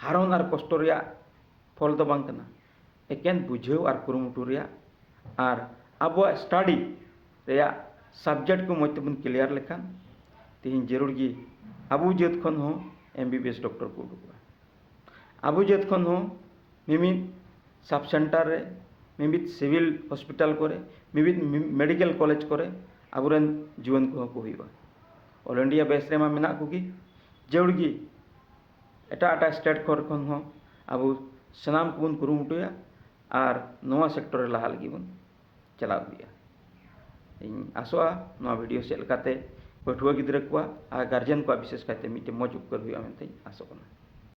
ᱦᱟᱨᱚᱱ ᱟᱨ ᱠᱚᱥᱴᱚ ᱨᱮᱭᱟᱜ ᱯᱷᱚᱞ ᱫᱚ ᱵᱟᱝ ᱠᱟᱱᱟ, ᱮᱠᱮᱱ ᱵᱩᱡᱷᱟᱹᱣ ᱟᱨ ᱠᱩᱨᱩᱢᱩᱴᱩ ᱨᱮᱭᱟᱜ ᱟᱨ ᱟᱵᱚᱣᱟᱜ ᱥᱴᱟᱰᱤ ᱨᱮᱭᱟᱜ ᱥᱟᱵᱡᱮᱠᱴ ᱠᱚ ᱢᱚᱡᱽ ᱛᱮᱵᱚᱱ ᱠᱞᱤᱭᱟᱨ ᱞᱮᱠᱷᱟᱱ ᱛᱮᱦᱮᱧ ᱡᱟᱹᱨᱩᱲ ᱜᱮ ᱟᱵᱚ ᱡᱟᱹᱛ ᱠᱷᱚᱱ ᱦᱚᱸ ᱮᱢ ᱵᱤ ᱵᱤ ᱮᱥ ᱰᱚᱠᱴᱚᱨ ᱠᱚ ᱩᱰᱩᱠᱚᱜᱼᱟ᱾ ᱟᱵᱚ ᱡᱟᱹᱛ ᱠᱷᱚᱱ ᱦᱚᱸ ᱢᱤᱢᱤᱫ ᱥᱟᱵ ᱥᱮᱱᱴᱟᱨ ᱨᱮ, ᱢᱤᱢᱤᱫ ᱥᱤᱵᱤᱞ ᱦᱚᱥᱯᱤᱴᱟᱞ ᱠᱚᱨᱮ, ᱢᱤᱢᱤᱫ ᱢᱮᱰᱤᱠᱮᱞ ᱠᱚᱞᱮᱡᱽ ᱠᱚᱨᱮ ᱟᱵᱚᱨᱮᱱ ᱡᱩᱣᱟᱹᱱ ᱠᱚᱦᱚᱸ ᱠᱚ ᱦᱩᱭᱩᱜᱼᱟ᱾ ᱚᱞ ᱤᱱᱰᱤᱭᱟ ᱵᱮᱪ ᱨᱮᱢᱟ ᱢᱮᱱᱟᱜ ᱠᱚᱜᱮ, ᱡᱟᱹᱨᱩᱲ ᱜᱮ ᱮᱴᱟᱜ ᱮᱴᱟᱜ ᱥᱴᱮᱴ ᱠᱚᱨᱮ ᱠᱷᱚᱱ ᱦᱚᱸ ᱟᱵᱚ ᱥᱟᱱᱟᱢ ᱠᱚᱵᱚᱱ ᱠᱩᱨᱩᱢᱩᱴᱩᱭᱟ ᱟᱨ ᱱᱚᱣᱟ ᱥᱮᱠᱴᱚᱨ ᱨᱮ ᱞᱟᱦᱟ ᱞᱟᱹᱜᱤᱫ ᱵᱚᱱ ᱪᱟᱞᱟᱣ ᱤᱫᱤᱜᱼᱟ᱾ ᱤᱧ ᱟᱥᱚᱜᱼᱟ ᱱᱚᱣᱟ ᱵᱷᱤᱰᱤᱭᱳ ᱥᱮᱫ ᱞᱮᱠᱟᱛᱮ ᱯᱟᱹᱴᱷᱩᱣᱟᱹ ᱜᱤᱫᱽᱨᱟᱹ ᱠᱚᱣᱟᱜ ᱟᱨ ᱜᱟᱨᱡᱮᱱ ᱠᱚᱣᱟᱜ ᱵᱤᱥᱮᱥ ᱠᱟᱭᱛᱮ ᱢᱤᱫᱴᱮᱱ ᱢᱚᱡᱽ ᱩᱯᱠᱟᱹᱨ ᱦᱩᱭᱩᱜᱼᱟ ᱢᱮᱱᱛᱮᱧ ᱟᱥᱚᱜ ᱠᱟᱱᱟ᱾